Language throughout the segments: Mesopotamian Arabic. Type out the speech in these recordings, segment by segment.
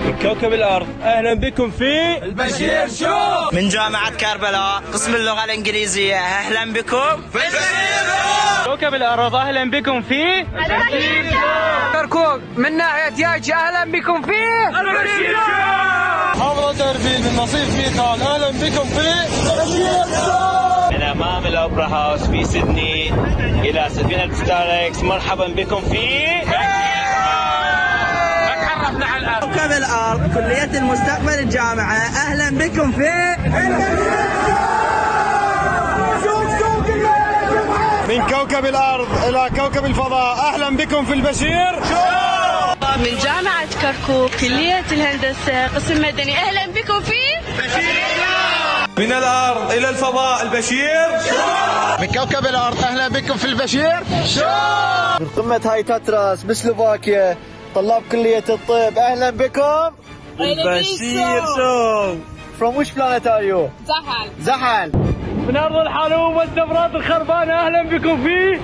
من كوكب الأرض أهلا بكم في البشير شو. من جامعة كربلاء قسم اللغة الإنجليزية أهلا بكم في البشير شو. كوكب الأرض أهلا بكم في البشير شو. كركوك من ناحية ياجي أهلا بكم في البشير شو. محافظة أربيل من نصيف ميثان أهلا بكم في البشير شو. من أمام الأوبرا هاوس في سيدني إلى سفينة ستاركس مرحبا بكم في كوكب الأرض كلية المستقبل الجامعة أهلا بكم في من كوكب الأرض إلى كوكب الفضاء أهلا بكم في البشير شو. من جامعة كركوك كلية الهندسة قسم مدني أهلا بكم في من الأرض إلى الفضاء البشير شو. من كوكب الأرض أهلا بكم في البشير شو. من قمة هاي تاتراس بسلوفاكيا طلاب كلية الطب أهلا بكم البشير شو. From which planet are you؟ زحل. من أرض الحلوم والزبرات الخربانة أهلا بكم في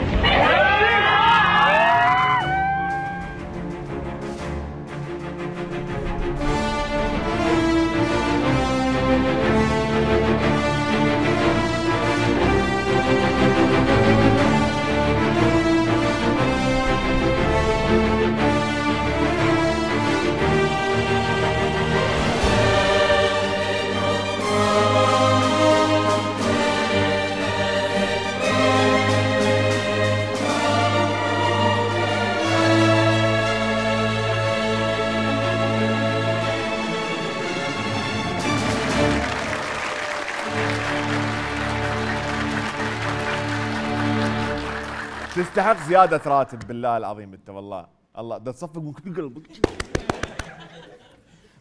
تستحق زيادة راتب بالله العظيم انت والله الله ده تصفق من كل قلبك.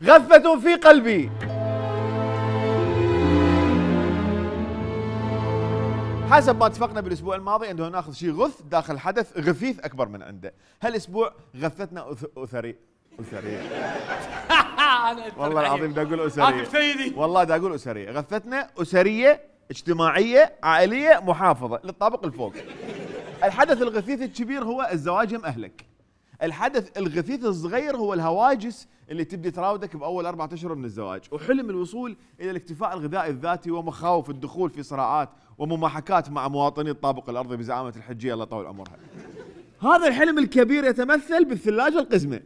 غثة في قلبي حسب ما اتفقنا بالاسبوع الماضي انه ناخذ شيء غث داخل حدث غثيث اكبر من عنده. هالاسبوع غثتنا اثري والله العظيم دا اقول اسريه والله دا اقول اسريه. غثتنا اسريه اجتماعيه عائليه محافظه للطابق الفوق. الحدث الغثيث الكبير هو الزواج يم اهلك. الحدث الغثيث الصغير هو الهواجس اللي تبدي تراودك باول 4 اشهر من الزواج، وحلم الوصول الى الاكتفاء الغذائي الذاتي ومخاوف الدخول في صراعات ومماحكات مع مواطني الطابق الارضي بزعامه الحجيه الله يطول عمرها. هذا الحلم الكبير يتمثل بالثلاجه القزمه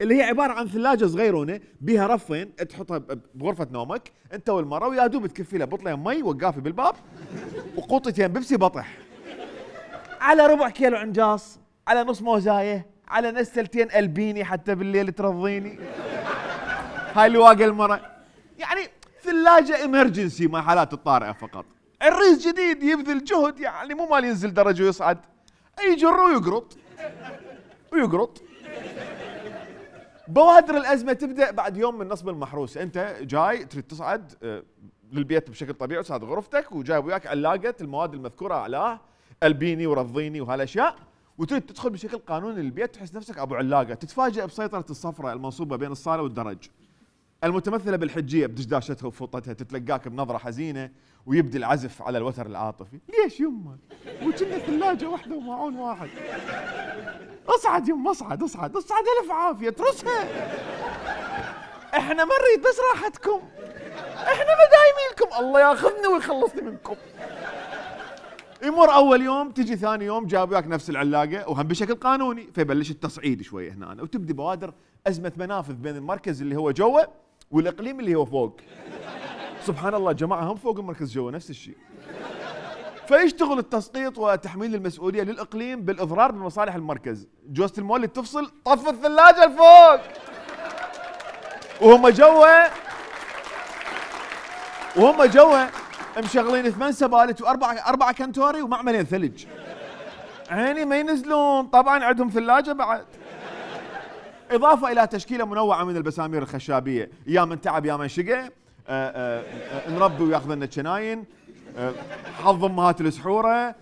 اللي هي عباره عن ثلاجه صغيرونه بها رفين تحطها بغرفه نومك انت والمراه ويا دوب تكفي لها بطلين مي وقافي بالباب وقوطتين بيبسي بطح على ربع كيلو عنجاص على نص موزايه على نستلتين البيني حتى بالليل ترضيني. هاي اللي واقع المرة يعني ثلاجه امرجنسي مع حالات الطارئه فقط. الريس جديد يبذل جهد يعني مو مال ينزل درجه ويصعد يجر ويقرط. بوادر الازمه تبدا بعد يوم من نصب المحروسه. انت جاي تريد تصعد للبيت بشكل طبيعي وتصعد غرفتك وجايب وياك علاقه المواد المذكوره اعلاه البيني ورضيني وهالاشياء وتريد تدخل بشكل قانوني للبيت تحس نفسك ابو علاقه. تتفاجئ بسيطره الصفرة المنصوبه بين الصاله والدرج المتمثله بالحجيه بدشداشتها وفوطتها تتلقاك بنظره حزينه ويبدي العزف على الوتر العاطفي. ليش يمه؟ وكنا ثلاجه واحده ومعون واحد. اصعد يمه اصعد الف عافيه ترسها. احنا ما نريد بس راحتكم. احنا ما دايمين لكم الله ياخذني ويخلصني منكم. يمر اول يوم تجي ثاني يوم جاب وياك نفس العلاقه وهم بشكل قانوني فيبلش التصعيد شويه هنا وتبدي بوادر ازمه منافذ بين المركز اللي هو جوا والاقليم اللي هو فوق. سبحان الله جماعه هم فوق المركز جوا نفس الشيء. فيشتغل التسقيط وتحميل المسؤوليه للاقليم بالاضرار بمصالح المركز. جوزة المولد تفصل طف الثلاجه الفوق وهم جوا مشغلين 8 سبالت واربع كنتوري ومعملين ثلج. عيني ما ينزلون طبعا عندهم ثلاجه بعد. اضافه الى تشكيله منوعه من البسامير الخشابيه يا من تعب يا من شقى نربي وياخذ لنا الشناين حظ امهات السحوره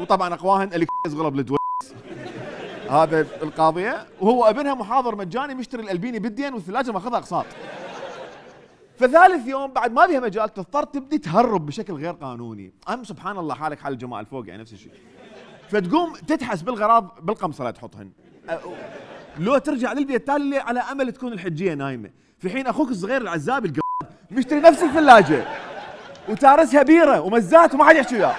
وطبعا اقواهن اللي غلب لدوس. هذا القاضيه وهو ابنها محاضر مجاني مشتري الالبيني بالدين والثلاجه ماخذها اقساط. فثالث يوم بعد ما بيها مجال تضطر تبدي تهرب بشكل غير قانوني. سبحان الله حالك حال الجماعه الفوق يعني نفس الشيء. فتقوم تتحس بالغراض بالقمصه لا تحطهن، لو ترجع للبيت تالي على امل تكون الحجيه نايمه، في حين اخوك الصغير العزاب مشتري نفس الثلاجه وتارسها بيره ومزات وما حد يحكي وياه.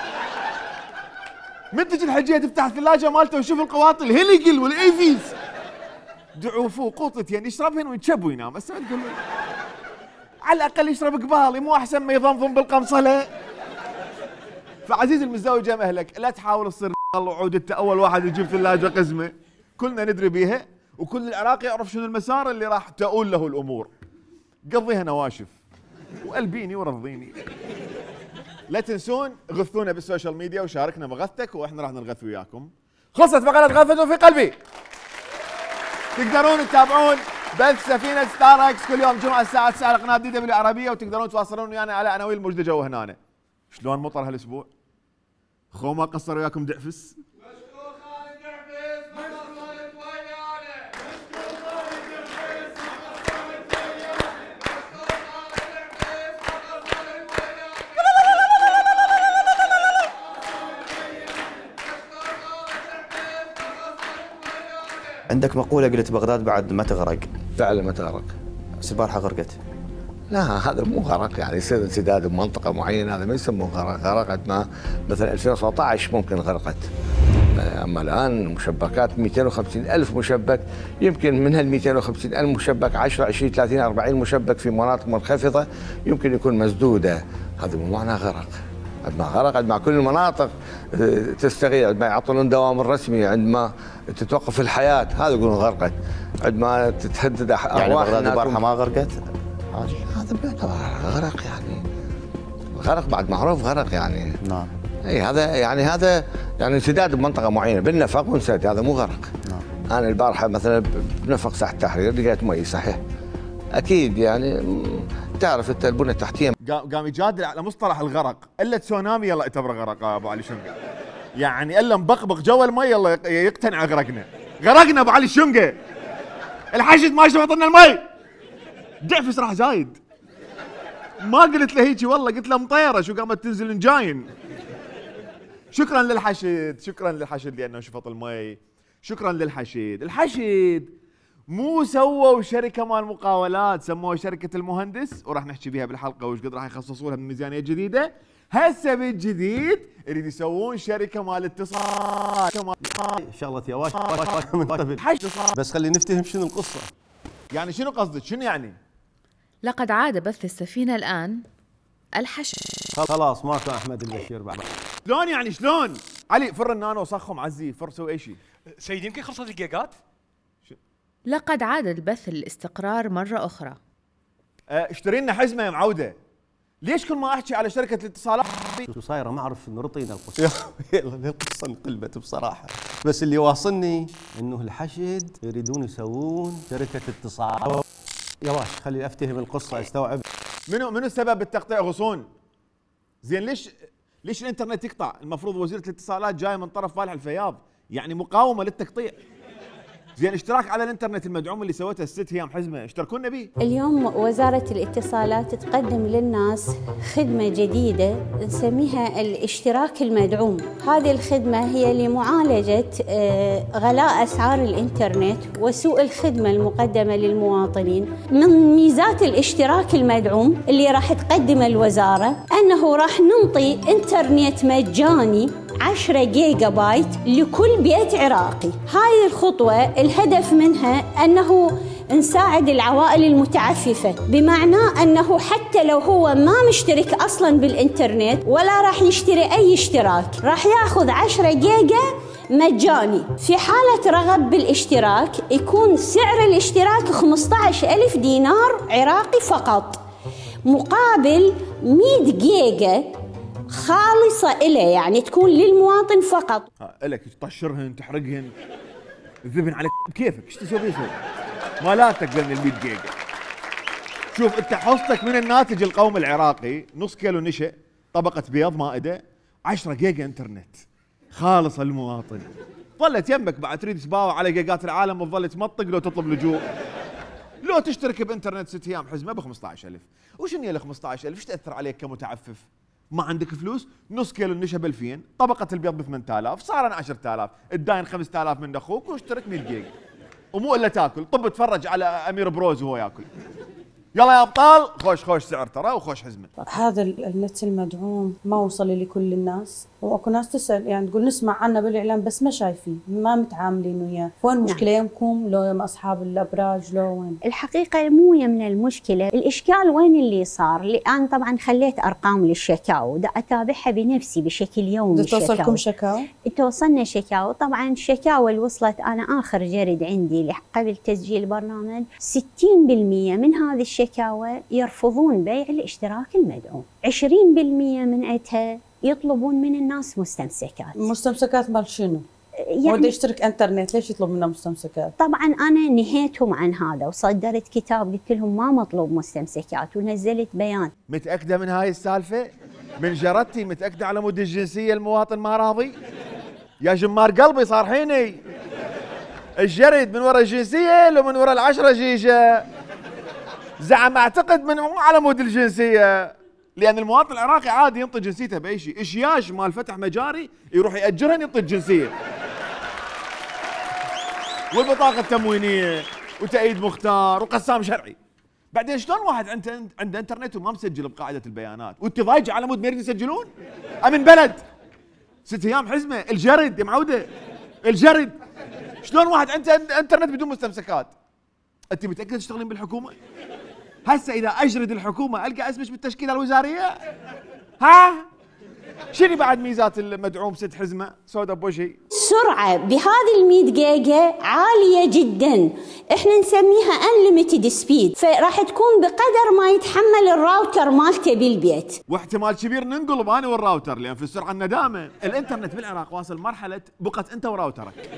من تجي الحجيه تفتح الثلاجه مالته ويشوف القواطي الهيليجل والايفيز دعوفوه قوطتين يشربهن ويتشب وينام، بس تقول له على الاقل يشرب قبالي مو احسن ما يضمضم بالقمصله. فعزيزي المتزوج يا مهلك لا تحاول تصير وعود انت اول واحد يجيب ثلاجه قزمه، كلنا ندري بيها وكل العراق يعرف شنو المسار اللي راح تؤول له الامور. قضيها نواشف وقلبيني ورضيني. لا تنسون غثونا بالسوشيال ميديا وشاركنا بغثك واحنا راح نغث وياكم. خلصت فقرة غثوا في قلبي. تقدرون تتابعون بث سفينة ستار اكس كل يوم جمعة الساعة 9 على قناة DW العربية، وتقدرون تواصلون ويانا على عناوين المجدجة وهنا. شلون مطر هالاسبوع؟ خو ما قصر وياكم دعفس؟ عندك مقولة قلت بغداد بعد ما تغرق. فعلا ما تغرق. بس البارحة غرقت. لا هذا مو غرق، يعني يصير انسداد بمنطقة معينة، هذا ما يسموه غرق. غرقت ما مثلا 2017 ممكن غرقت. اما الان مشبكات 250,000 مشبك، يمكن من هال 250,000 مشبك 10 20 30 40 مشبك في مناطق منخفضة يمكن يكون مسدودة، هذا مو معناه غرق. عندما غرق عندما كل المناطق تستغيث، عندما يعطون الدوام الرسمي، عندما تتوقف الحياة هذا يقولون غرقت. عندما تتهدد أرواح يعني بغداد البارحة ما غرقت؟ هذا بيعتبر غرق، يعني غرق بعد معروف غرق يعني. نعم. اي هذا يعني انسداد بمنطقة معينة بالنفق وانسد، هذا مو غرق. نعم. أنا البارحة مثلا بنفق ساحة التحرير لقيت مي صحيح. أكيد يعني تعرف انت البنى التحتيه. قام يجادل على مصطلح الغرق، الا تسونامي يلا اعتبره غرق ابو علي شنقه. يعني الا مبقبق جوا المي يلا يقتنع غرقنا ابو علي شنقه. الحشد ما يشرب يعطينا المي. دعفس راح زايد. ما قلت له هيجي والله، قلت له مطيره شو قامت تنزل نجاين. شكرا للحشد لانه شفط المي. شكرا للحشد. الحشد مو سووا شركه مال مقاولات، سموها شركه المهندس، وراح نحكي بيها بالحلقه وش قد راح يخصصوا لها من ميزانيه جديده. هسه بالجديد يريد يسوون شركه مال اتصال. شغله يا واش بس خلي نفتهم شنو القصه. يعني شنو قصدك؟ شنو يعني؟ لقد عاد بث السفينه الان الحشد. خلاص ماكو احمد البشير بعد. شلون يعني شلون؟ علي فر النانو صخم عزي فر سوي اي شيء. سيد يمكن خلصت الجيجات؟ لقد عاد البث للاستقرار مرة أخرى. اشتري لنا حزمة يا معودة. ليش كل ما أحكي على شركة الاتصالات شو صايرة ما أعرف نرطينا القصة. القصة انقلبت بصراحة، بس اللي واصلني إنه الحشد يريدون يسوون شركة اتصال. يا واش خلي أفتهم القصة استوعب. منو السبب بالتقطيع غصون؟ زين ليش الإنترنت يقطع؟ المفروض وزيرة الاتصالات جاية من طرف فالح الفياض، يعني مقاومة للتقطيع. زين اشتراك على الانترنت المدعوم اللي سويته الست ايام حزمه، اشتركونا به. اليوم وزارة الاتصالات تقدم للناس خدمة جديدة نسميها الاشتراك المدعوم. هذه الخدمة هي لمعالجة غلاء أسعار الانترنت وسوء الخدمة المقدمة للمواطنين. من ميزات الاشتراك المدعوم اللي راح تقدمه الوزارة أنه راح ننطي انترنت مجاني 10 جيجا بايت لكل بيت عراقي. هاي الخطوة الهدف منها أنه نساعد العوائل المتعففة، بمعنى أنه حتى لو هو ما مشترك أصلاً بالإنترنت ولا راح يشتري أي اشتراك، راح ياخذ 10 جيجا مجاني. في حالة رغب بالاشتراك يكون سعر الاشتراك 15,000 دينار عراقي فقط، مقابل 100 جيجا خالصة إله، يعني تكون للمواطن فقط. إلك تطشرهن تحرقهن الذبن عليك بكيفك، ايش تسوي فيها؟ مالاتك ذن ال 100 جيجا. شوف انت حصتك من الناتج القومي العراقي نص كيلو نشا، طبقة بيض مائدة، 10 جيجا انترنت خالصة للمواطن. ظلت يمك بعد تريد تباوع على جيجات العالم وتظل تمطق لو تطلب لجوء. لو تشترك بانترنت 6 ايام حزمه ب 15,000، وشنو ال 15,000 ايش تاثر عليك كمتعفف؟ ما عندك فلوس، نص كيلو النشا ب 2000، طبقه البيض ب 8000، صار 10000، الداين 5000 من اخوك واشترك 100 جيجا. ومو الا تاكل، طب تفرج على امير بروز وهو ياكل. يلا يا ابطال، خوش سعر ترى وخوش حزمه. هذا النت المدعوم ما وصل لكل الناس، واكو ناس تسال يعني تقول نسمع عنه بالاعلام بس ما شايفين، ما متعاملين وياه، وين المشكله؟ يمكم لو يم اصحاب الابراج لو وين؟ الحقيقه مو يمنا المشكله، الاشكال وين اللي صار؟ اللي انا طبعا خليت ارقام للشكاوى، دا اتابعها بنفسي بشكل يومي. توصلكم شكاوى؟ توصلنا شكاوى، طبعا الشكاوى اللي وصلت انا اخر جرد عندي قبل تسجيل البرنامج 60% من هذه الشكاوى يرفضون بيع الاشتراك المدعوم، 20% من عندها يطلبون من الناس مستمسكات. مستمسكات مال شنو؟ يعني وده يشترك انترنت، ليش يطلب منا مستمسكات؟ طبعا انا نهيتهم عن هذا وصدرت كتاب قلت لهم ما مطلوب مستمسكات ونزلت بيان. متاكده من هاي السالفه؟ من جرتي متاكده على مود الجنسيه المواطن ما راضي؟ يا جمار قلبي صارحيني. الجرد من وراء الجنسيه لو من وراء ال10 جيجا؟ زعم اعتقد من مو على مود الجنسيه، لان المواطن العراقي عادي ينطي جنسيته باي شيء، اشياج مال فتح مجاري يروح ياجرهن ينطي الجنسيه. والبطاقه التموينيه وتأييد مختار وقسام شرعي. بعدين شلون واحد عنده انترنت وما مسجل بقاعده البيانات، وانت ضايجه على مود ما يريد يسجلون؟ امن بلد 6 ايام حزمه، الجرد يا معوده، الجرد. شلون واحد عنده انترنت بدون مستمسكات؟ انت متاكد تشتغلين بالحكومه؟ هسه اذا اجرد الحكومه القى اسمك بالتشكيله الوزاريه؟ ها؟ شنو بعد ميزات المدعوم 6 حزمه سودا بوجهي؟ سرعه بهذه ال100 جيجا عاليه جدا، احنا نسميها انليمتد سبيد، فراح تكون بقدر ما يتحمل الراوتر مالته بالبيت. واحتمال كبير ننقلب انا والراوتر، لان في السرعه الندامه. الانترنت بالعراق واصل مرحله بقت انت وراوترك.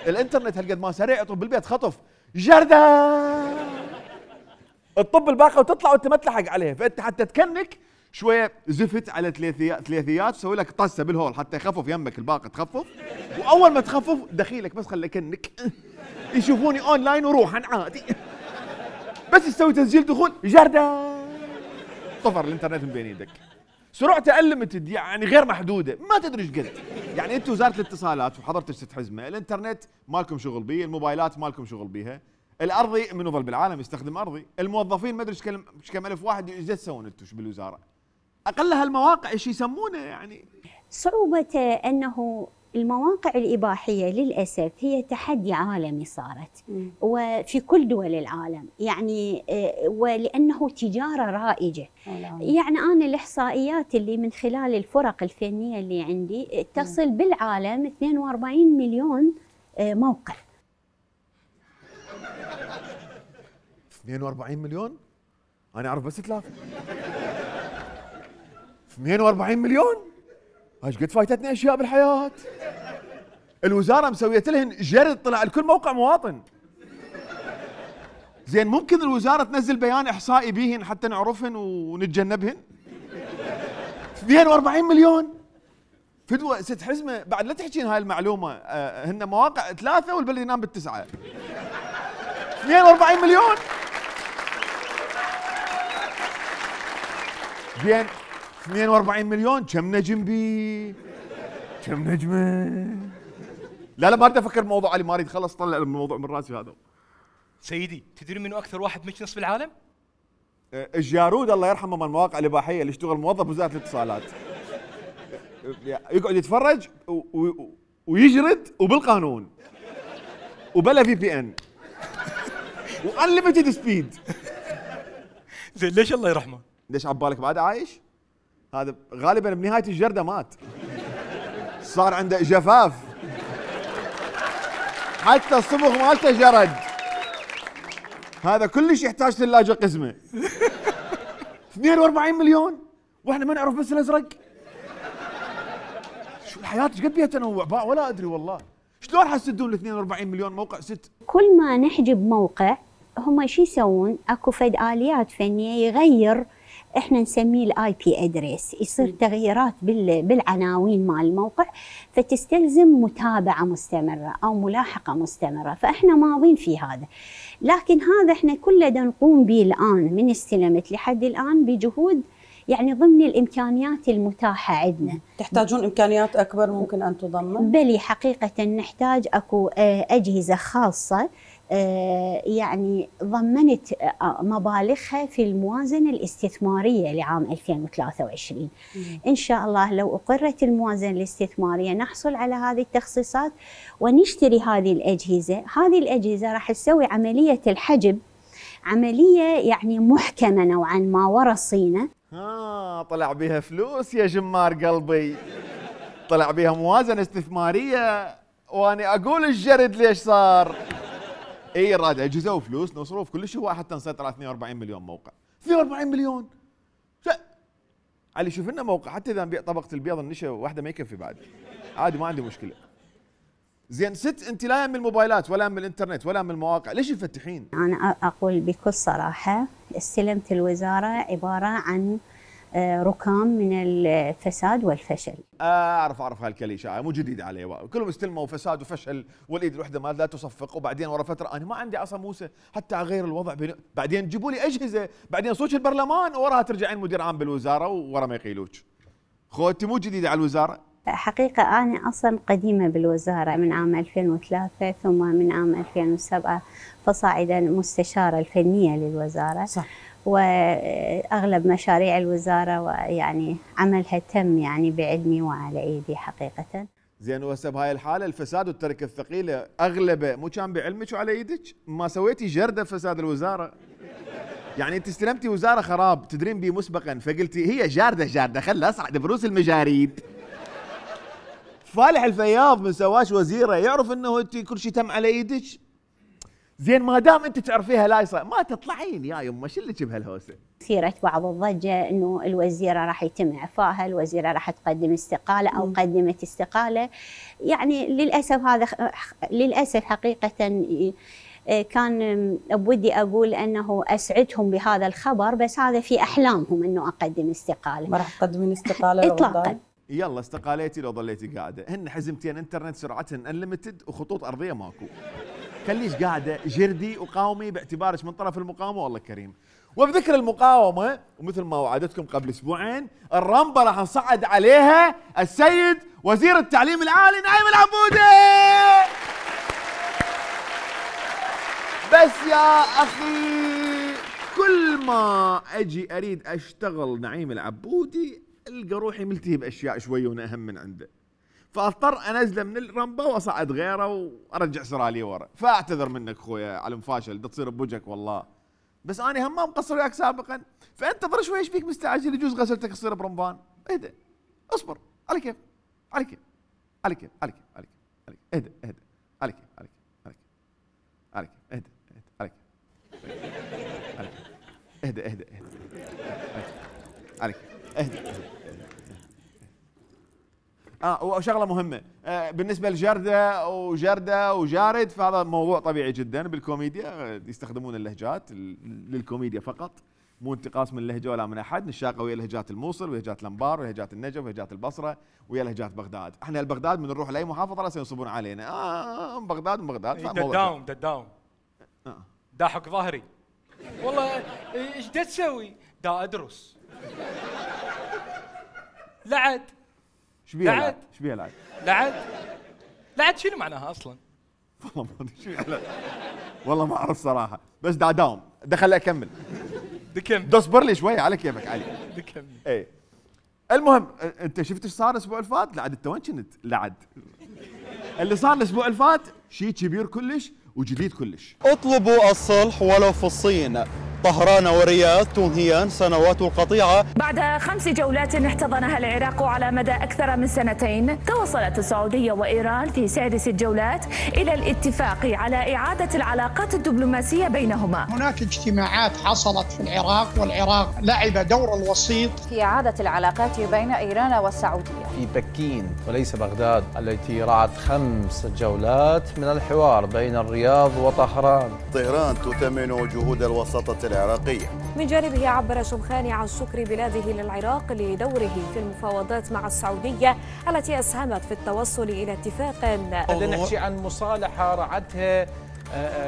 الانترنت هالقد ما سريع يطب بالبيت خطف جردة، الطب الباقه وتطلع وانت ما تلحق عليها، فانت حتى تكنك شويه زفت على ثلاثيات تسوي لك طسه بالهول حتى يخفف يمك الباقه تخفف، واول ما تخفف دخيلك بس خلي كنك يشوفوني اونلاين وروحا عادي، بس تسوي تسجيل دخول جردة طفر الانترنت من بين يدك. سرعته انليمتد يعني غير محدوده، ما تدري ايش قد. يعني انتم وزاره الاتصالات وحضرتك 6 حزمه، الانترنت مالكم شغل بيه، الموبايلات مالكم شغل بيها، الارضي منو ظل بالعالم يستخدم ارضي، الموظفين ما ادري ايش كم الف واحد ايش تسوون انتم بالوزاره؟ اقلها المواقع ايش يسمونه يعني؟ صعوبته انه المواقع الإباحية للأسف هي تحدي عالمي صارت وفي كل دول العالم، يعني ولأنه تجارة رائجة. يعني أنا الإحصائيات اللي من خلال الفرق الفنية اللي عندي تصل بالعالم 42 مليون موقع. 42 مليون؟ أنا أعرف بس 3. 42 مليون؟ ايش قد فايتتني اشياء بالحياه. الوزاره مسويه لهن جرد طلع لكل موقع مواطن. زين ممكن الوزاره تنزل بيان احصائي بيهن حتى نعرفهن ونتجنبهن؟ 42 مليون فدوه 6 حزمه، بعد لا تحكين هاي المعلومه، هن مواقع 3 والبلد ينام بال9. 42 مليون. زين 42 مليون كم نجم بي؟ كم نجمه؟ لا ما اريد افكر بموضوع علي، ما اريد خلص طلع الموضوع من راسي هذا. سيدي تدري منو اكثر واحد مكنس بالعالم؟ الجارود الله يرحمه مال المواقع الاباحيه اللي يشتغل موظف وزاره الاتصالات. يقعد يتفرج ويجرد وبالقانون وبلا VPN وانليمتد سبيد. زين ليش الله يرحمه؟ ليش عبالك بعد عايش؟ هذا غالبا بنهايه الجرده مات، صار عنده جفاف، حتى الصبغ مالته جرد. هذا كلش يحتاج ثلاجه قزمه. 42 مليون واحنا ما نعرف بس الازرق. شو الحياه ايش قد بيها تنوع ولا ادري والله. شلون حسدون ال 42 مليون موقع 6؟ كل ما نحجب موقع هم شو يسوون؟ اكو فد اليات فنيه يغير، احنا نسميه الاي بي ادريس، يصير تغييرات بالعناوين مال الموقع، فتستلزم متابعه مستمره او ملاحقه مستمره، فاحنا ماضين في هذا. لكن هذا احنا كله نقوم به الان من استلمت لحد الان بجهود يعني ضمن الإمكانيات المتاحة عندنا. تحتاجون إمكانيات أكبر ممكن أن تضمن؟ بلي حقيقة نحتاج أكو أجهزة خاصة يعني ضمنت مبالغها في الموازنة الاستثمارية لعام 2023. إن شاء الله لو أقرت الموازنة الاستثمارية نحصل على هذه التخصيصات ونشتري هذه الأجهزة. هذه الأجهزة راح تسوي عملية الحجب، عملية يعني محكمة نوعا ما ورا الصينة. طلع بيها فلوس يا جمار قلبي، طلع بيها موازنة استثمارية، وأنا أقول الجرد ليش صار. اي راد اجهزه وفلوس نصرف كل شيء حتى نسيطر على 42 مليون موقع. 42 مليون علي شوف لنا موقع حتى اذا نبيع طبقه البيض النشا واحده ما يكفي بعد، عادي ما عندي مشكله. زين ست انت لا من الموبايلات ولا من الانترنت ولا من المواقع، ليش مفتحين؟ انا اقول بكل صراحه استلمت الوزاره عباره عن ركام من الفساد والفشل. اعرف هالكليشه مو جديد علي، كلهم استلموا فساد وفشل والايد الوحده ما لا تصفق، وبعدين ورا فتره انا ما عندي عصا موسى حتى اغير الوضع بعدين تجيبوا لي اجهزه، بعدين صوت البرلمان وراها ترجعين مدير عام بالوزاره ورا ما يقيلوك. خوتي مو جديده على الوزاره؟ حقيقه انا اصلا قديمه بالوزاره من عام 2003، ثم من عام 2007 فصاعدا مستشاره الفنيه للوزاره. صح. واغلب مشاريع الوزاره ويعني عملها تم يعني بعلمي وعلى ايدي حقيقه. زين وهسه بهاي الحاله الفساد والتركه الثقيله اغلبه مو كان بعلمك وعلى ايدك؟ ما سويتي جرده فساد الوزاره؟ يعني انت استلمتي وزاره خراب تدرين بيه مسبقا فقلتي هي جارده خل اصعد بروس المجاريد. فالح الفياض من سواش وزيره يعرف انه انت كل شيء تم على ايدك؟ زين ما دام انت تعرفيها لايصه ما تطلعين يا يمه شو اللي بهالهوسه؟ ثيرت بعض الضجه انه الوزيره راح يتم اعفائها، الوزيره راح تقدم استقاله او قدمت استقاله. يعني للاسف حقيقه كان بودي اقول انه اسعدهم بهذا الخبر، بس هذا في احلامهم انه اقدم استقاله. ما راح تقدمين استقاله اطلاقا. يلا استقاليتي لو ظليتي قاعده، هن حزمتين انترنت سرعتهن انليمتد وخطوط ارضيه ماكو. خليش قاعده جردي وقاومي باعتبارك من طرف المقاومه والله كريم. وبذكر المقاومه ومثل ما وعدتكم قبل اسبوعين الرمبه راح نصعد عليها السيد وزير التعليم العالي نعيم العبودي. بس يا اخي كل ما اجي اريد اشتغل نعيم العبودي القى روحي ملتهي باشياء شوي وانا اهم من عنده، فاضطر انزله من الرمبه واصعد غيره وارجع سرالي ورا. فاعتذر منك اخويا على المفاشل تصير بوجهك والله، بس انا هم مقصر وياك سابقا، فانتظر شوي. ايش بيك مستعجل؟ يجوز غسلتك تصير برمبان. اهدى اصبر على كيف على كيف على كيف على كيف على كيف اهدى على كيف على كيف على كيف اهدى على كيف اهدى على كيف اهدى. وشغله مهمه بالنسبه لجرده وجارد، فهذا موضوع طبيعي جدا بالكوميديا، يستخدمون اللهجات للكوميديا فقط، مو انتقاص من اللهجه ولا من احد. نشاقه ويا لهجات الموصل ولهجات الانبار ولهجات النجف ولهجات البصره ويا لهجات بغداد. احنا البغداد من نروح لاي محافظه راسا ينصبون علينا بغداد داوم داحك ظهري والله. ايش دا تسوي؟ دا ادرس. لعد ايش بيها لعد شنو معناها اصلا؟ والله ما ادري شو يعني. والله ما اعرف صراحه، بس دا داوم دخل اكمل. اصبر لي شوي على كيفك علي. اي المهم انت شفت ايش صار الاسبوع اللي فات؟ لعد انت وين كنت؟ لعد اللي صار الاسبوع اللي فات شيء كبير كلش وجديد كلش. اطلبوا الصلح ولو في الصين. طهران ورياض تنهيان سنوات القطيعة. بعد 5 جولات احتضنها العراق على مدى أكثر من 2 توصلت السعودية وإيران في 6 جولات إلى الاتفاق على إعادة العلاقات الدبلوماسية بينهما. هناك اجتماعات حصلت في العراق والعراق لعب دور الوسيط في إعادة العلاقات بين إيران والسعودية. في بكين وليس بغداد التي رعت 5 جولات من الحوار بين الرياض وطهران. طهران تثمن جهود الوساطة العراقية. من جانبه عبر شمخاني عن شكر بلاده للعراق لدوره في المفاوضات مع السعودية التي أسهمت في التوصل إلى اتفاق. نحكي عن مصالحة رعتها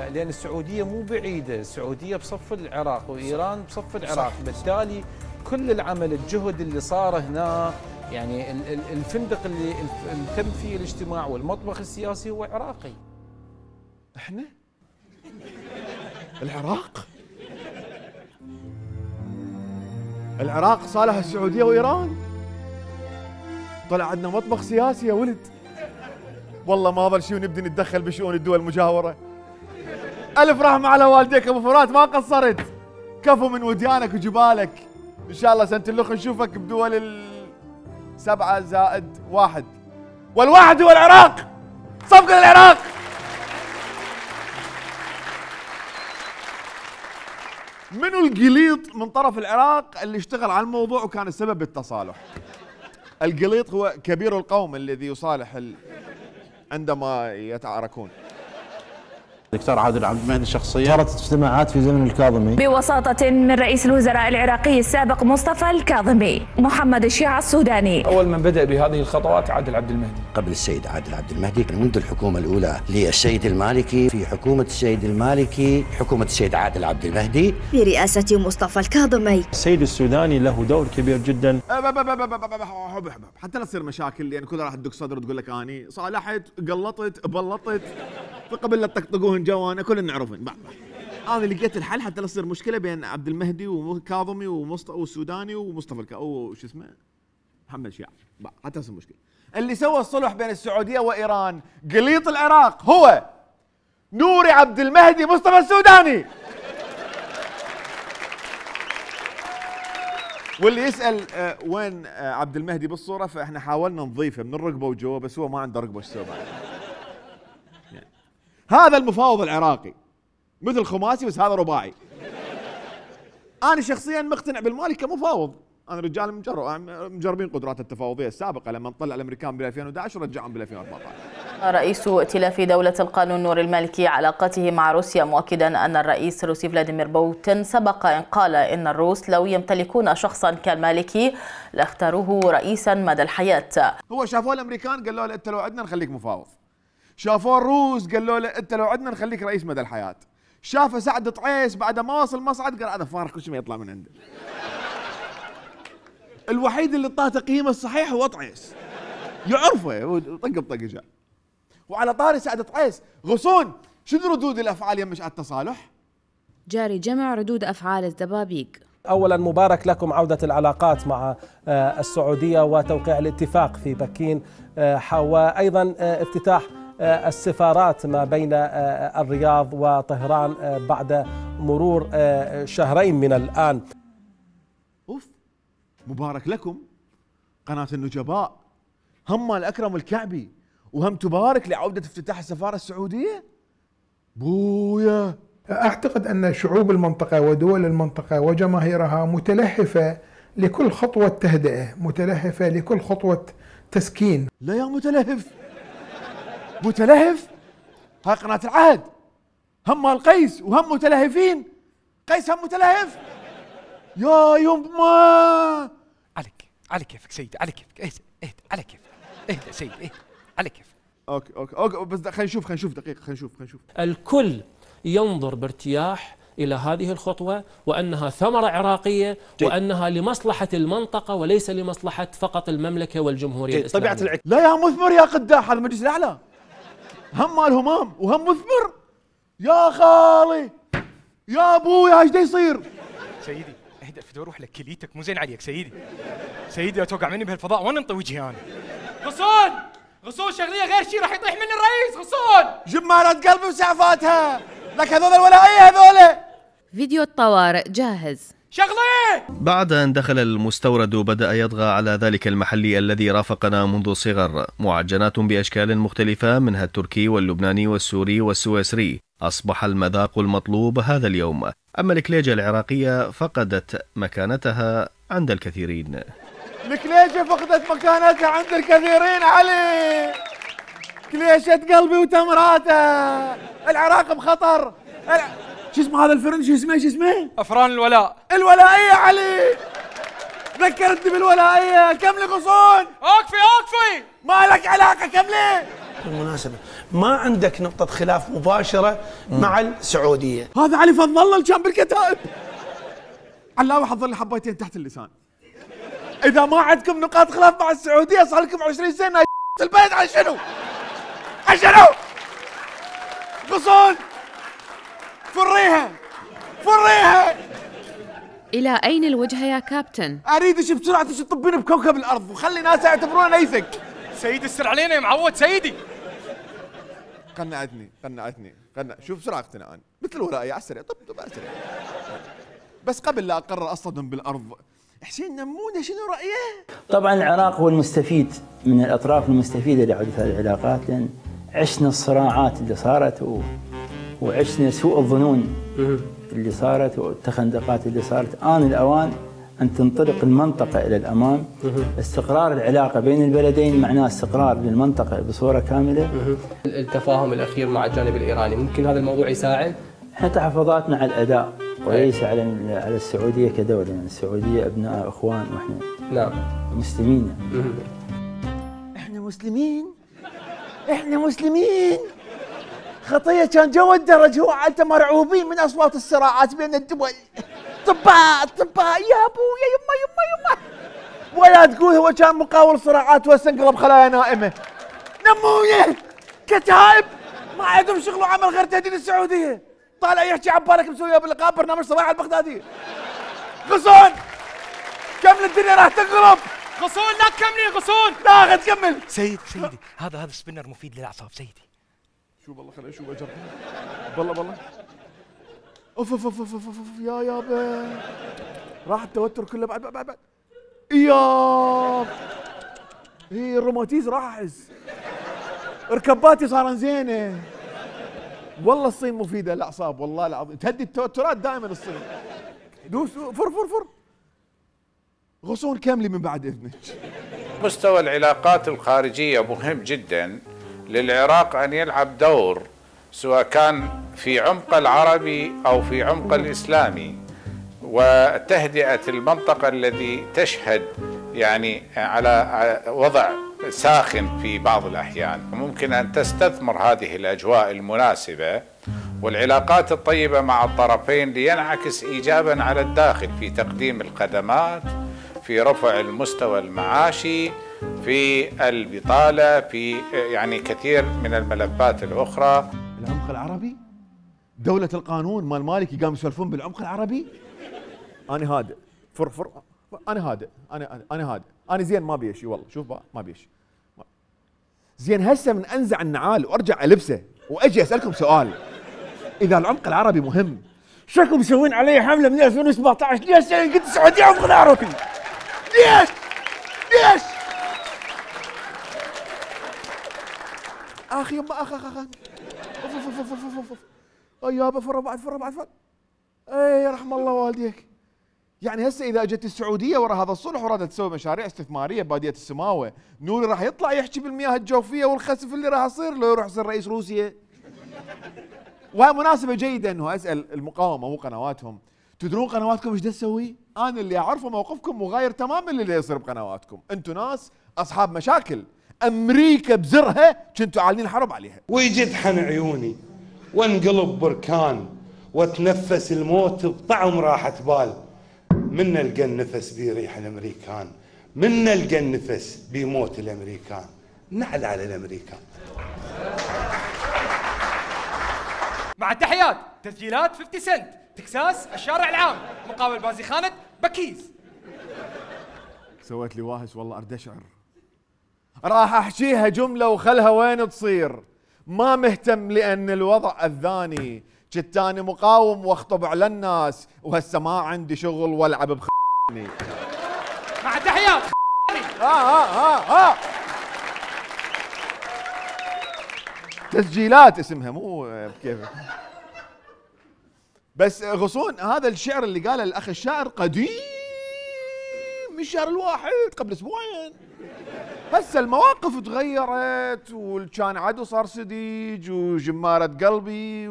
لأن السعودية مو بعيدة، السعودية بصف العراق وإيران بصف العراق، بالتالي كل العمل الجهد اللي صار هنا، يعني الفندق اللي تم فيه الاجتماع والمطبخ السياسي هو عراقي. احنا؟ العراق صالح السعودية وإيران. طلع عندنا مطبخ سياسي يا ولد. والله ما ظل شيء ونبدي نتدخل بشؤون الدول المجاورة. ألف رحمة على والديك أبو فرات، ما قصرت. كفو من وديانك وجبالك. إن شاء الله سنة الأخ نشوفك بدول 7+1، والواحد هو العراق. صفقة للعراق. منو القليط من طرف العراق اللي اشتغل على الموضوع وكان السبب بالتصالح؟ القليط هو كبير القوم الذي يصالح عندما يتعاركون. دكتور عادل عبد المهدي شخصيا صارت اجتماعات في زمن الكاظمي بوساطة من رئيس الوزراء العراقي السابق مصطفى الكاظمي. محمد الشيعة السوداني. أول من بدأ بهذه الخطوات عادل عبد المهدي. قبل السيد عادل عبد المهدي منذ الحكومة الأولى للسيد المالكي، في حكومة السيد المالكي، حكومة السيد عادل عبد المهدي برئاسة مصطفى الكاظمي. السيد السوداني له دور كبير جدا. حتى لا تصير مشاكل، يعني كلها راح تدق صدر وتقول لك اني صالحت قلطت بلطت فقبل لا تطقطقوهن جوانا كلنا نعرفن. انا لقيت الحل حتى لا تصير مشكله بين عبد المهدي وكاظمي والسوداني ومصطفى وش اسمه محمد شيع، حتى تصير مشكله. اللي سوى الصلح بين السعوديه وايران قليط العراق هو نوري عبد المهدي مصطفى السوداني. واللي يسال وين عبد المهدي بالصوره، فاحنا حاولنا نضيفه من الرقبه وجوه، بس هو ما عنده رقبه، ايش يسوي بعد؟ يعني هذا المفاوض العراقي مثل خماسي، بس هذا رباعي. انا شخصيا مقتنع بالمالكي كمفاوض. انا رجال مجربين قدرات التفاوضيه السابقه، لما طلع الامريكان بال 2011 رجعهم بال 2014. رئيس ائتلاف دولة القانون نور المالكي علاقته مع روسيا، مؤكدا أن الرئيس الروسي فلاديمير بوتين سبق أن قال إن الروس لو يمتلكون شخصا كالمالكي لاختاروه رئيسا مدى الحياة. هو شافوه الامريكان قالوا له انت لو عندنا نخليك مفاوض. شافوه الروس قالوا له انت لو عندنا نخليك رئيس مدى الحياة. شافه سعد طعيس بعد ما وصل مصعد قال هذا فارغ كل شيء ما يطلع من عنده. الوحيد اللي اعطاه تقييمه الصحيح هو طعيس، يعرفه طق بطق جاء. وعلى طاري سعد طعيس، غصون شنو ردود الافعال يم مشروع التصالح؟ جاري جمع ردود افعال الزبابيق. اولا مبارك لكم عودة العلاقات مع السعودية وتوقيع الاتفاق في بكين، وايضا افتتاح السفارات ما بين الرياض وطهران بعد مرور شهرين من الآن. اوف مبارك لكم قناة النجباء، هم الأكرم الكعبي وهم تبارك لعودة افتتاح السفارة السعودية. بويا أعتقد أن شعوب المنطقة ودول المنطقة وجماهيرها متلهفة لكل خطوة تهدئة، متلهفة لكل خطوة تسكين. لا يا متلهف، متلهف هاي قناة العهد، هم القيس وهم متلهفين. قيس هم متلهف يا يما. على كيفك سيدي، على كيفك، اهدى على كيفك، اهدى سيدي، اهدى على كيفك. اوكي بس خلينا نشوف دقيقة، خلينا نشوف. الكل ينظر بارتياح إلى هذه الخطوة وأنها ثمرة عراقية وأنها لمصلحة المنطقة وليس لمصلحة فقط المملكة والجمهورية الإسلامية. لا يا مثمر يا قداح، هذا المجلس الأعلى هم مال همام وهم مثمر. يا خالي يا ابويا ايش دا يصير؟ سيدي اهدأ في روح لك، كليتك مو زين عليك سيدي لا توقع مني بهالفضاء وانا انطي وجهي انا. غصون شغلية غير شيء راح يطيح مني الرئيس. غصون جمارة قلبي وسعفاتها لك هذول الولائية هذول. فيديو الطوارئ جاهز. شغلي. بعد أن دخل المستورد بدأ يطغى على ذلك المحلي الذي رافقنا منذ صغر. معجنات بأشكال مختلفة منها التركي واللبناني والسوري والسويسري أصبح المذاق المطلوب هذا اليوم. أما الكليجة العراقية فقدت مكانتها عند الكثيرين. الكليجة فقدت مكانتها عند الكثيرين علي. كليشة قلبي وتمراته. العراق بخطر. شو اسمه هذا الفرن؟ شو اسمه؟ أفران الولاء. الولائية علي. ذكرتني بالولائية. كملي غصون. أوقفي. ما لك علاقة، كملي. بالمناسبة ما عندك نقطة خلاف مباشرة مع السعودية. هذا علي فضل الله اللي كان بالكتائب. علاوي حضر لي حبيتين تحت اللسان. اذا ما عندكم نقاط خلاف مع السعوديه صار لكم 20 سنه البلد على شنو؟ على شنو؟ غصون فريها فريها. إلى أين الوجهة يا كابتن؟ اريدك بسرعه تطبين بكوكب الارض وخلي ناس يعتبرون نيثك. سيدي السر علينا يا معود سيدي. قنعتني شوف بسرعه اقتنعان مثل ورائي على السريع. طب على السريع. بس قبل لا اقرر اصطدم بالارض، حسين نمونه شنو رايه؟ طبعا العراق هو المستفيد من الاطراف المستفيده لعوده هذه العلاقات، لان عشنا الصراعات اللي صارت وعشنا سوء الظنون اللي صارت والتخندقات اللي صارت. آن الأوان أن تنطلق المنطقة إلى الأمام. استقرار العلاقة بين البلدين معناه استقرار للمنطقة بصورة كاملة. التفاهم الأخير مع الجانب الإيراني ممكن هذا الموضوع يساعد؟ احنا تحفظاتنا على الأداء وليس على السعودية كدولة، يعني السعودية أبناء أخوان وإحنا نعم مسلمين. احنا مسلمين. خطية كان جو الدرج هو انت مرعوبين من اصوات الصراعات بين الدول. طباء يا ابويا يما ولا تقول هو كان مقاول صراعات واستنقلب خلايا نائمة. نمويه كتائب ما عندهم شغل وعمل غير تهديد السعودية. طالع يحكي عبالك مسويه باللقاء برنامج صباح البغدادي. غصون كمل الدنيا راح تنقلب. غصون لا تكملي غصون. لا تكمل. سيدي هذا سبينر مفيد للاعصاب سيدي. شوف والله خليني اشوف اجرب. بالله اوف يا يابا راح التوتر كله بعد يا هي الروماتيز راح احس. ركباتي صارن زينه. والله الصين مفيده للاعصاب والله العظيم، تهدي التوترات دائما الصين. دوس فر غصون كاملي من بعد اذنك. مستوى العلاقات الخارجيه مهم جدا للعراق أن يلعب دور، سواء كان في عمق العربي أو في عمق الإسلامي، وتهدئة المنطقة الذي تشهد يعني على وضع ساخن في بعض الأحيان. ممكن أن تستثمر هذه الأجواء المناسبة والعلاقات الطيبة مع الطرفين لينعكس إيجابا على الداخل في تقديم الخدمات، في رفع المستوى المعاشي، في البطالة، في يعني كثير من الملفات الأخرى. العمق العربي؟ دولة القانون مال مالكي قام يسولفون بالعمق العربي؟ أنا هادئ فر أنا هادئ أنا هادئ أنا زين ما بيشي والله. شوف ما بيشي زين. هسه من أنزع النعال وأرجع ألبسه وأجي أسألكم سؤال. إذا العمق العربي مهم شكو مسوين علي حملة من 2017 ليش قلت السعودية عمق العربي؟ ليش؟ اخي يما اخ يابا فر بعد اي رحم الله والديك. يعني هسه اذا اجت السعوديه ورا هذا الصلح ورادت تسوي مشاريع استثماريه بباديه السماوه، نوري راح يطلع يحكي بالمياه الجوفيه والخسف اللي راح يصير لو يروح يصير رئيس روسيا. وهي مناسبه جيده انه اسال المقاومه مو قنواتهم. تدرون قنواتكم ايش تسوي؟ انا اللي اعرفه موقفكم مغاير تماما للي يصير بقنواتكم. انتم ناس اصحاب مشاكل. امريكا بزرها كنتوا عالين الحرب عليها. ويجي طحن عيوني وانقلب بركان واتنفس الموت بطعم راحة بال. من نلقى النفس بريح الامريكان، من نلقى النفس بموت الامريكان. نعل على الامريكان. مع التحيات تسجيلات 50 سنت تكساس الشارع العام مقابل بازي خانة بكيز. سويت لي واهس والله ارد اشعر. راح احكيها جمله وخلها وين تصير. ما مهتم لان الوضع اذاني. جتاني مقاوم واخطب على الناس وهسه ما عندي شغل والعب بخني. مع التحيات تسجيلات اسمها مو كيف. بس غصون هذا الشعر اللي قاله الاخ الشاعر قديم من الشهر الواحد قبل اسبوعين. هسه المواقف تغيرت والكان عدو صار سديج وجمارة قلبي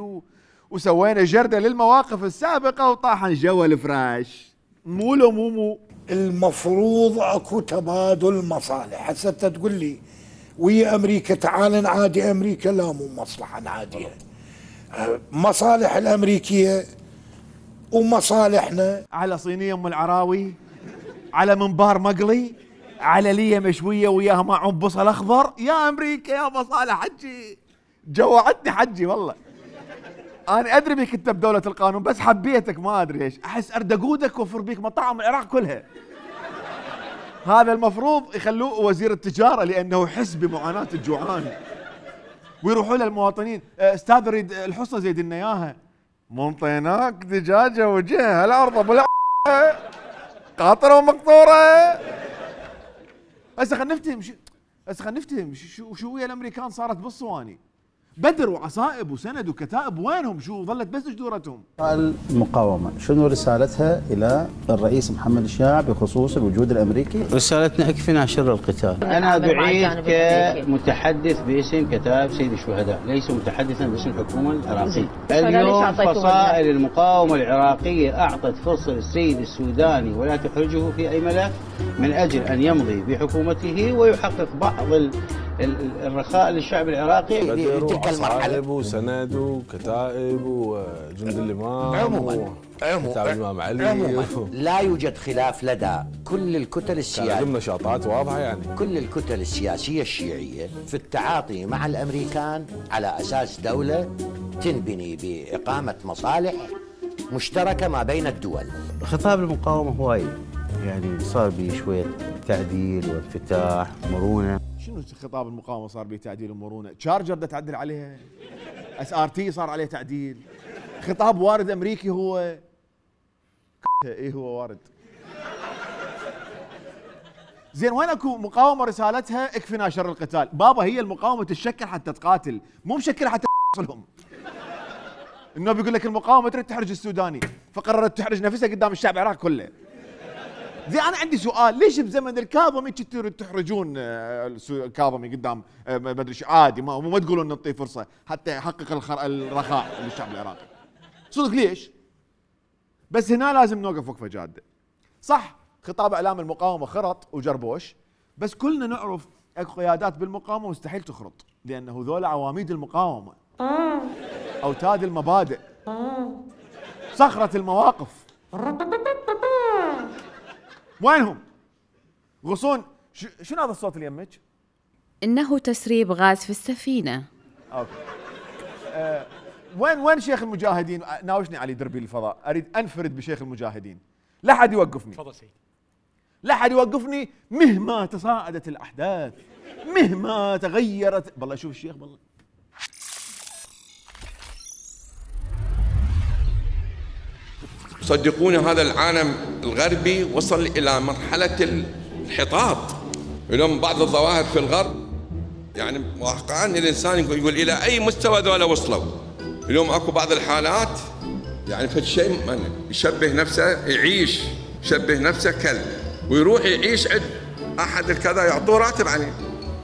وسوينا جردة للمواقف السابقة وطاحن جو الفراش. مو لو مو المفروض اكو تبادل مصالح. هسه انت تقول لي ويا امريكا تعال نعادي امريكا، لا مو مصلحة نعاديها. مصالح الامريكية ومصالحنا. على صينيه ام العراوي، على منبار مقلي، على ليه مشويه وياها معهم بصل اخضر. يا امريكا يا مصالح حجي، جوعتني حجي والله. انا ادري بك انت بدوله القانون، بس حبيتك ما ادري ليش، احس اردقودك وفر بيك مطاعم العراق كلها. هذا المفروض يخلوه وزير التجاره لانه يحس بمعاناه الجوعان، ويروحوا له المواطنين. استاذ اريد الحصه زيد لنا اياها. منطيناك دجاجه وجهها الارض ابو قاطره ومقطوره. هسه خلينا نفتهم شو ويا الامريكان صارت بالصواني؟ بدر وعصائب وسند وكتائب وينهم؟ شو ظلت بس جدورتهم؟ المقاومة شنو رسالتها إلى الرئيس محمد الشاع بخصوص الوجود الأمريكي؟ رسالتنا اكفنا شر القتال. أنا بعيد كمتحدث باسم كتائب سيد الشهداء، ليس متحدثا باسم الحكومة العراقية. اليوم فصائل المقاومة العراقية أعطت فرصة للسيد السوداني ولا تحرجه في أي ملف من أجل أن يمضي بحكومته ويحقق بعض الرخاء للشعب العراقي. تلك المرحلة وسند وكتائب وجند الإمام عموما الإمام علي لا يوجد خلاف لدى كل الكتل السياسية، كان نشاطات واضحة يعني كل الكتل السياسية الشيعية في التعاطي مع الأمريكان على أساس دولة تنبني بإقامة مصالح مشتركة ما بين الدول. خطاب المقاومة هواي يعني صار به شوية تعديل وانفتاح مرونة. شنو خطاب المقاومه صار به تعديل ومرونه؟ تشارجر ده تعدل عليها، SRT صار عليه تعديل، خطاب وارد امريكي هو ايه هو وارد. زين وين اكو مقاومه رسالتها اكفنا شر القتال؟ بابا هي المقاومه تتشكل حتى تقاتل، مو مشكله حتى تقتلهم. انه بيقول لك المقاومه تريد تحرج السوداني، فقررت تحرج نفسها قدام الشعب العراقي كله. زي انا عندي سؤال، ليش بزمن الكاظمي كنتوا تحرجون الكاظمي قدام ما ادري عادي ما تقولون نعطيه فرصه حتى يحقق الرخاء للشعب العراقي؟ صدق ليش؟ بس هنا لازم نوقف وقفه جاده. صح خطاب اعلام المقاومه خرط وجربوش، بس كلنا نعرف اكو قيادات بالمقاومه مستحيل تخرط، لانه ذولا عواميد المقاومه، اوتاد المبادئ، صخره المواقف. وينهم؟ غصون شنو هذا الصوت اللي يمك؟ إنه تسريب غاز في السفينة. اوكي. وين شيخ المجاهدين؟ ناوشني علي دربي الفضاء، اريد انفرد بشيخ المجاهدين. لا حد يوقفني. تفضل سيدي. لا حد يوقفني مهما تصاعدت الاحداث، مهما تغيرت. بالله شوف الشيخ بالله. صدقوني هذا العالم الغربي وصل إلى مرحلة الحطاط. اليوم بعض الظواهر في الغرب يعني واقعا الإنسان يقول إلى أي مستوى ذولا وصلوا. اليوم أكو بعض الحالات يعني في شيء من يشبه نفسه يعيش، يشبه نفسه كلب ويروح يعيش عند أحد الكذا يعطوه راتب يعني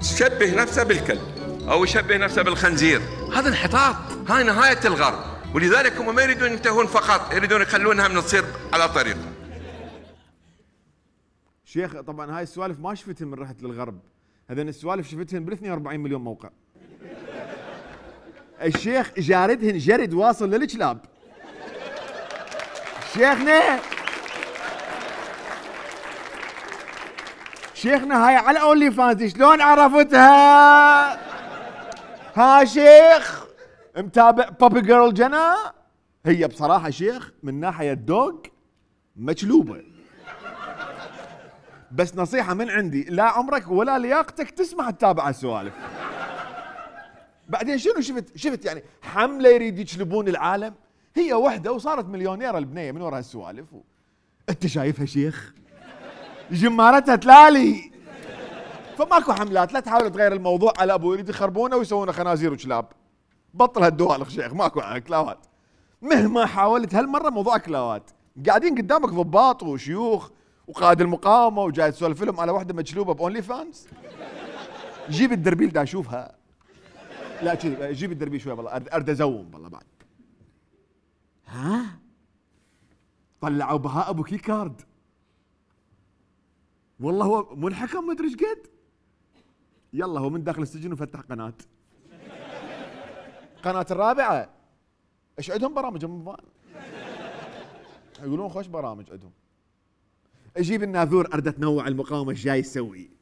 يشبه نفسه بالكلب أو يشبه نفسه بالخنزير. هذا انحطاط، هاي نهاية الغرب. ولذلك هم ما يريدون ينتهون فقط، يريدون يخلونها من تصير على طريقه. شيخ طبعا هاي السوالف ما شفتها من رحت للغرب، هذين السوالف شفتهن بال 42 مليون موقع. الشيخ جاردهن جرد واصل للكلاب. شيخنا هاي على اونلي فانز شلون عرفتها؟ ها شيخ متابع بابي جيرل جنى؟ هي بصراحة شيخ من ناحية دوغ مجلوبة، بس نصيحة من عندي، لا عمرك ولا لياقتك تسمع تتابع السوالف. بعدين شنو شفت يعني حملة يريد يجلبون العالم، هي وحدة وصارت مليونيرة البنية من وراء السوالف انت شايفها شيخ؟ جمارتها تلالي. فماكو حملات، لا تحاول تغير الموضوع على ابو يريد يخربونه ويسوونه خنازير وكلاب. بطل هالدوالق شيخ، ماكو كلاوات. مهما حاولت هالمره موضوع كلاوات، قاعدين قدامك ضباط وشيوخ وقائد المقاومه وجاي تسولف لهم على وحده مجلوبه باونلي فانز. جيب الدربيل دا اشوفها. لا كذي جيب الدربيل شوي والله ارد ازوم والله بعد. ها؟ طلعوا بهاء ابو كي كارد. والله هو منحكم ما ادري ايش قد. يلا هو من داخل السجن وفتح قناه. قناه الرابعه ايش عندهم برامج رمضان؟ يقولون خوش برامج عندهم. اجيب الناذور اريد تنوع المقاومه ايش جاي يسوي.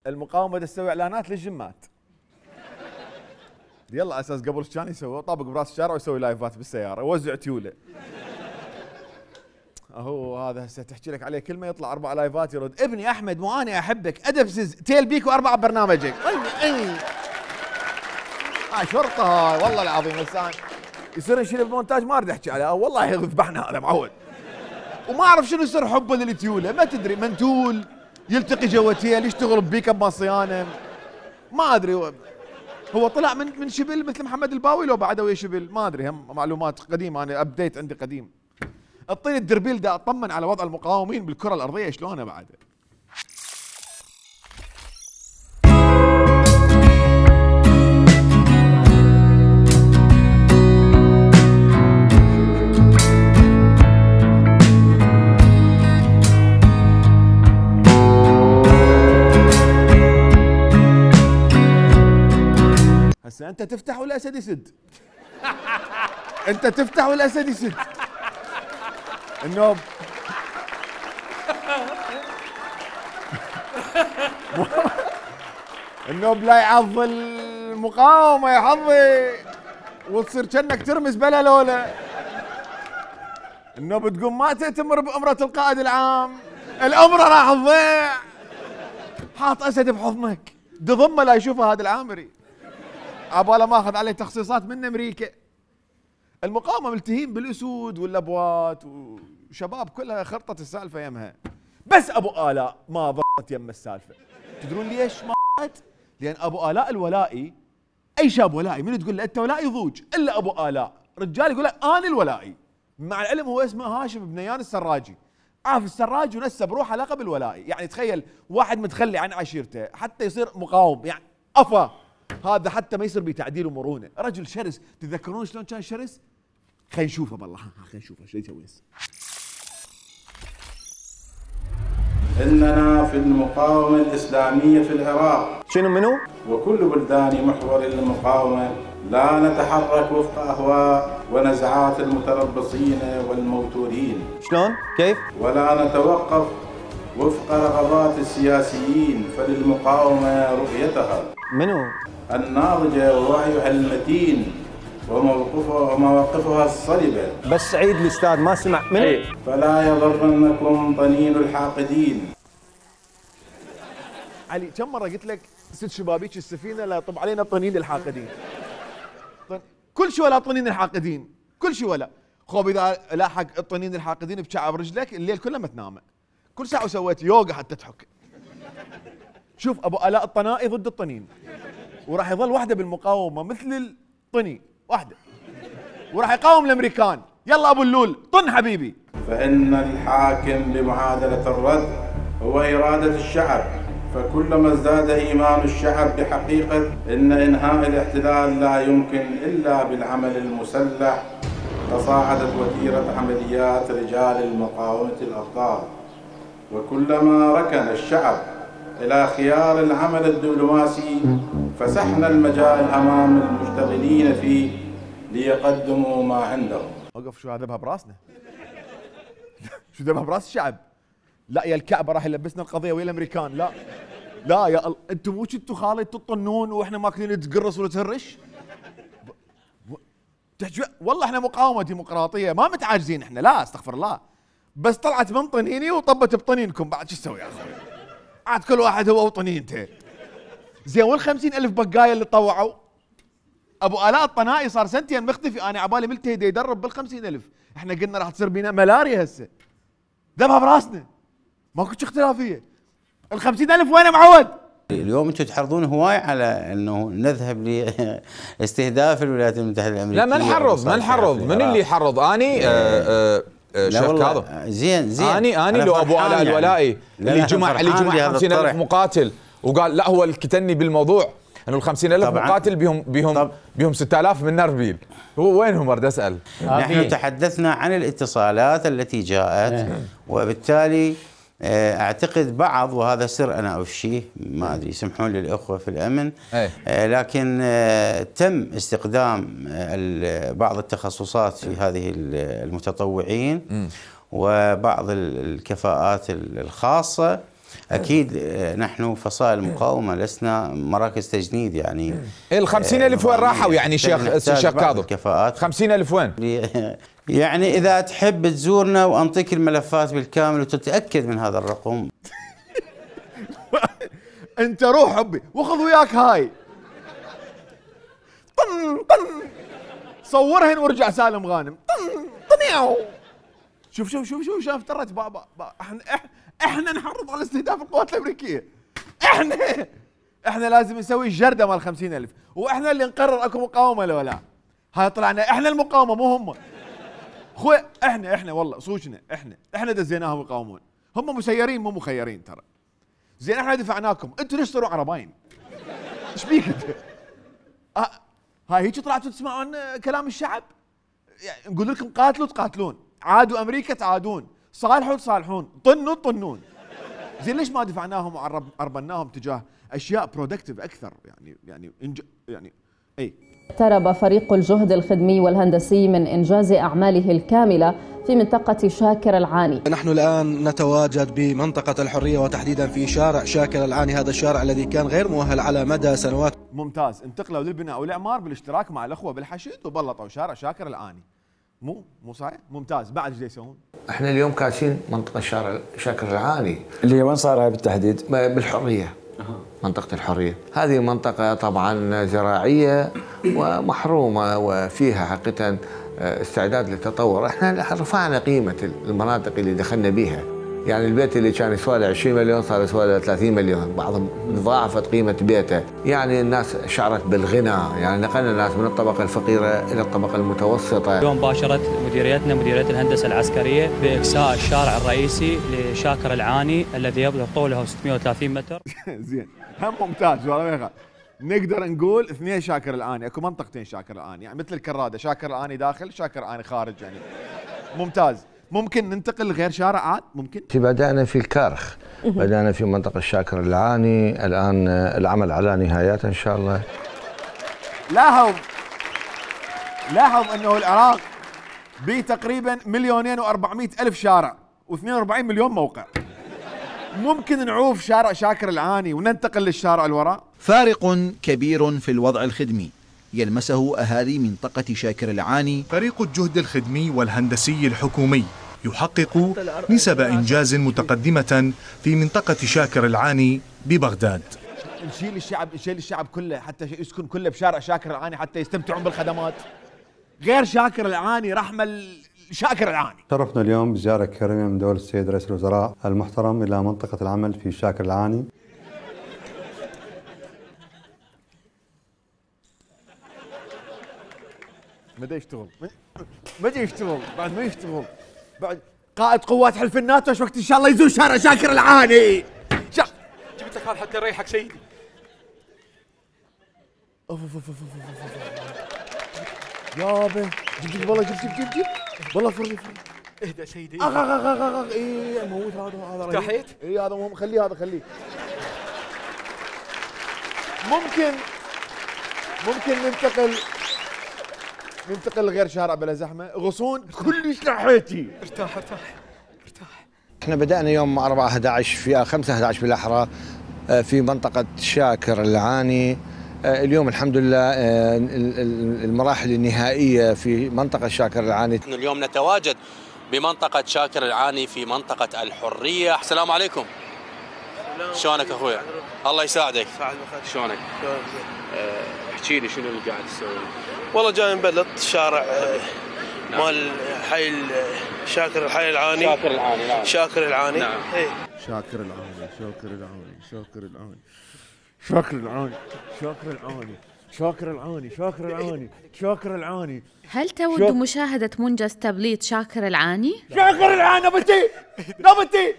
المقاومه تسوي اعلانات للجمات. يلا اساس قبل كان يسوي طابق براس الشارع ويسوي لايفات بالسياره ويوزع تيوله. اهو هذا هسه تحكي لك عليه كلمه يطلع 4 لايفات يرد ابني احمد مو انا احبك ادبسز تيل بيك و4 برنامجك. شرطه هاي والله العظيم انسان يصير نشيل بالمونتاج ما اريد احكي عليه والله يذبحنا هذا معود. وما اعرف شنو يصير حبه للتيوله ما تدري منتول يلتقي جوتيل يشتغل ببيك اب صيانه ما ادري. هو طلع من شبل مثل محمد الباوي لو بعده ويا شبل ما ادري هم معلومات قديمه انا ابديت عندي قديم. اعطيني الدربيل ده اطمن على وضع المقاومين بالكره الارضيه شلونه بعده. هسه انت تفتح والاسد يسد. انت تفتح والاسد يسد. النوب النوب لا يعض المقاومه يحظي وتصير كأنك ترمز بلا لولا. النوب تقوم ما تأتمر بأمرة القائد العام الأمرة راح تضيع. حاط أسد بحضنك تضمه لا يشوفه هذا العامري عباله ماخذ عليه تخصيصات من امريكا. المقاومه ملتهين بالاسود واللبوات وشباب كلها خرطت السالفه يمها. بس ابو آلاء ما ضبط يم السالفه. تدرون ليش ما ضبط؟ لان ابو آلاء الولائي اي شاب ولائي من تقول له انت ولائي ضوج الا ابو آلاء رجال يقول لك انا الولائي. مع العلم هو اسمه هاشم بنيان السراجي. عارف السراج ونسب روحه لقب الولائي. يعني تخيل واحد متخلي عن عشيرته حتى يصير مقاوم يعني افا هذا حتى ما يصير بتعديل ومرونه. رجل شرس. تتذكرون شلون كان شرس؟ خلينا نشوفه بالله خلينا نشوفه شو يسوي هسه. اننا في المقاومه الاسلاميه في العراق. شنو منو؟ وكل بلدان محور المقاومه لا نتحرك وفق اهواء ونزعات المتربصين والموتورين. شلون؟ كيف؟ ولا نتوقف وفق رغبات السياسيين فللمقاومه رؤيتها. منو؟ الناضجه ووعيها المتين ومواقفها الصلبه. بس عيد الاستاذ ما سمع منو؟ فلا يضرنكم طنين الحاقدين. علي كم مره قلت لك ست شبابيك السفينه لا طب علينا طنين الحاقدين. كل شيء ولا طنين الحاقدين كل شيء ولا خوب اذا لاحق الطنين الحاقدين بشعب رجلك الليل كله ما تنام. كل ساعه سويت يوغا حتى تحك. شوف ابو آلاء الطنائي ضد الطنين وراح يظل وحده بالمقاومه مثل الطني وحده وراح يقاوم الامريكان. يلا ابو اللول طن حبيبي. فان الحاكم بمعادله الرد هو اراده الشعب. فكلما ازداد ايمان الشعب بحقيقه ان انهاء الاحتلال لا يمكن الا بالعمل المسلح تصاعدت وتيره عمليات رجال المقاومه الابطال. وكلما ركن الشعب إلى خيار العمل الدبلوماسي فسحنا المجال أمام المشتغلين فيه ليقدموا ما عندهم. وقف شو هذا ذبها براسنا؟ شو ذبها براس الشعب؟ لا يا الكعبة راح يلبسنا القضية ويا الأمريكان. لا لا يا أنتم مو كنتوا خالد تطنون وإحنا ماكلين تقرص ولا تهرش؟ والله إحنا مقاومة ديمقراطية ما متعاجزين إحنا لا استغفر الله. بس طلعت من طنيني وطبت بطنينكم بعد شو تسوي يا اخوي؟ عاد كل واحد هو وطنينته. زين وال50,000 بقايه اللي طوعوا ابو آلاء الطنائي صار سنتين مختفي. انا عبالي ملتهي يدرب بال50,000. احنا قلنا راح تصير بينا ملاريا هسه. ذبها براسنا ماكو اختلافيه. ال 50,000 وين معود؟ اليوم انتم تحرضون هواي على انه نذهب لاستهداف الولايات المتحده الامريكيه. لا ما نحرض من اللي يحرض؟ اني شيخ كاظم زين اني لو ابو علاء الولائي اللي جمع 50,000 مقاتل وقال لا هو الكتني بالموضوع انه ال 50,000 مقاتل بهم 6,000 من اربيل، هو وينهم؟ اريد اسال. نحن تحدثنا عن الاتصالات التي جاءت، وبالتالي اعتقد بعض، وهذا سر انا افشيه، ما ادري يسمحون لي الاخوه في الامن، لكن تم استخدام بعض التخصصات في هذه المتطوعين وبعض الكفاءات الخاصه. اكيد نحن فصائل المقاومه لسنا مراكز تجنيد يعني. ال 50,000 وين راحوا يعني شيخ كاظم؟ 50,000 وين؟ يعني إذا تحب تزورنا وأنطيك الملفات بالكامل وتتأكد من هذا الرقم. أنت روح حبي وخذ وياك هاي طن صورهن وارجع سالم غانم طن. شوف افترت بابا احنا نحرض على استهداف القوات الأمريكية. احنا لازم نسوي الجردة مال 50,000، واحنا اللي نقرر اكو مقاومة لو لا. هاي طلعنا احنا المقاومة مو هم. اخوي احنا والله صوجنا احنا دزيناهم يقاومون، هم مسيرين مو مخيرين ترى. زين احنا دفعناكم، انتوا ليش تصيروا عرباين؟ ايش بيك انت؟ هاي هيك طلعتوا تسمعون كلام الشعب؟ يعني نقول لكم قاتلوا تقاتلون، عادوا امريكا تعادون، صالحوا تصالحون، طنوا تطنون. زين ليش ما دفعناهم وعربناهم تجاه اشياء برودكتيف اكثر؟ يعني اي اقترب فريق الجهد الخدمي والهندسي من إنجاز أعماله الكاملة في منطقة شاكر العاني. نحن الآن نتواجد بمنطقة الحرية وتحديدا في شارع شاكر العاني، هذا الشارع الذي كان غير مؤهل على مدى سنوات. ممتاز، انتقلوا للبناء والإعمار بالاشتراك مع الأخوة بالحشد وبلطوا شارع شاكر العاني. مو صحيح؟ ممتاز. بعد ايش يسوون؟ احنا اليوم كاسين منطقة شارع شاكر العاني اللي هي وين صار هاي بالتحديد؟ بالحرية. منطقة الحرية هذه منطقة طبعا زراعية ومحرومة وفيها حقيقة استعداد للتطور. احنا رفعنا قيمة المناطق اللي دخلنا بها، يعني البيت اللي كان يسوى له 20 مليون صار يسوى له 30 مليون، بعضهم ضاعفت قيمة بيته. يعني الناس شعرت بالغنى، يعني نقلنا الناس من الطبقة الفقيرة إلى الطبقة المتوسطة. اليوم باشرت مديريتنا مديرية الهندسة العسكرية بإكساء الشارع الرئيسي لشاكر العاني الذي يبلغ طوله 630 متر. زين هم ممتاز والله. نقدر نقول 2 شاكر العاني، اكو منطقتين شاكر العاني، يعني مثل الكرادة، شاكر العاني داخل شاكر العاني خارج يعني. ممتاز. ممكن ننتقل لغير شارع عاد؟ ممكن؟ بدأنا في الكرخ، بدأنا في منطقة شاكر العاني، الآن العمل على نهايات إن شاء الله. لاحظ أنه العراق به تقريبا 2,400,000 شارع و42 مليون موقع. ممكن نعوف شارع شاكر العاني وننتقل للشارع الوراء؟ فارق كبير في الوضع الخدمي يلمسه أهالي منطقة شاكر العاني. فريق الجهد الخدمي والهندسي الحكومي يحقق نسب إنجاز متقدمة في منطقة شاكر العاني ببغداد. نشيل الشعب كله حتى يسكن كله بشارع شاكر العاني حتى يستمتعون بالخدمات. غير شاكر العاني رحمة شاكر العاني. شرفنا اليوم بزيارة كريمة من دولة السيد رئيس الوزراء المحترم إلى منطقة العمل في شاكر العاني. متى يشتغل؟ بعد ما يشتغل بعد قائد قوات حلف الناتو ايش وقت ان شاء الله يزور شارع شاكر العاني. جبت لك هذا حتى نريحك سيدي. يابا جيب والله جيب والله فرني اهدى سيدي. اي موت هذا ارتحيت؟ اي هذا مهم. خليه ممكن ننتقل لغير شارع بلا زحمه. غصون كلش لحيتي. ارتاح. احنا بدأنا يوم 4/11 في 5/11 بالاحرى في منطقة شاكر العاني. اليوم الحمد لله المراحل النهائية في منطقة شاكر العاني. اليوم نتواجد بمنطقة شاكر العاني في منطقة الحرية. السلام عليكم. شلونك اخويا؟ الله يساعدك. شلونك؟ احكي لي شنو اللي قاعد تسوي؟ والله جاي نبلط شارع مال حي شاكر الحي العاني. شاكر العاني. شاكر العاني. نعم. شاكر العاني، شاكر العاني، شاكر العاني، شاكر العاني، شاكر العاني، شاكر العاني، شاكر العاني، شاكر العاني. هل تود مشاهدة منجز تبليط شاكر العاني؟ شاكر العاني نبتي نبتي.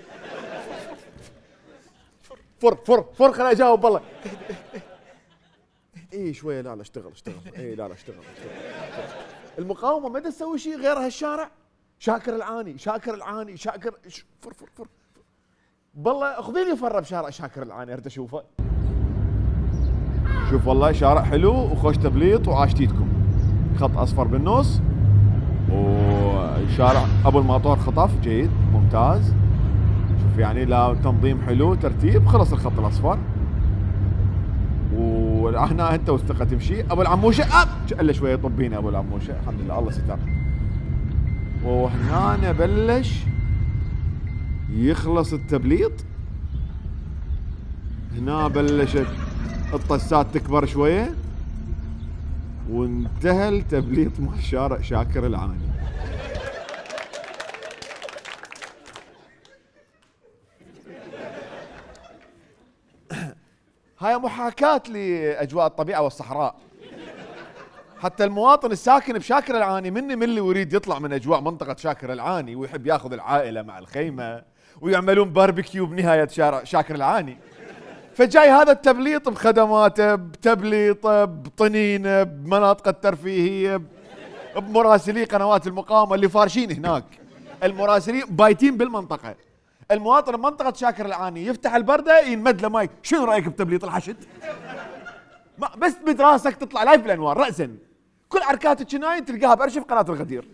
فر خليني اجاوب والله. اي شويه لا اشتغل اي لا اشتغل. المقاومه ما تسوي شيء غير هالشارع. شاكر العاني، شاكر العاني، شاكر فر بالله خذي لي فره بشارع شاكر العاني اريد اشوفه. شوف والله شارع حلو وخوش تبليط وعاشتيتكم. خط اصفر بالنص وشارع ابو الماطور خطف جيد ممتاز. شوف يعني لا تنظيم حلو ترتيب خلص الخط الاصفر. وهنا انت والثقه تمشي. ابو العموشه الا شويه طبينا ابو العموشه الحمد لله الله ستر. وهنا بلش يخلص التبليط. هنا بلشت الطسات تكبر شويه وانتهى التبليط مع شارع شاكر العاني. هاي محاكاة لأجواء الطبيعة والصحراء. حتى المواطن الساكن بشاكر العاني من اللي يريد يطلع من أجواء منطقة شاكر العاني ويحب ياخذ العائلة مع الخيمة ويعملون باربيكيو بنهاية شارع شاكر العاني. فجاي هذا التبليط بخدماته بتبليطه بطنينه بمناطق الترفيهية بمراسلي قنوات المقاومة اللي فارشين هناك. المراسلين بايتين بالمنطقة. المواطن بمنطقة شاكر العاني يفتح البردة ينمد له ماي. شنو رأيك بتبليط الحشد؟ بس تمد راسك تطلع لايف بالانوار رأسا. كل حركات الشناين تلقاها بأرشف قناة الغدير.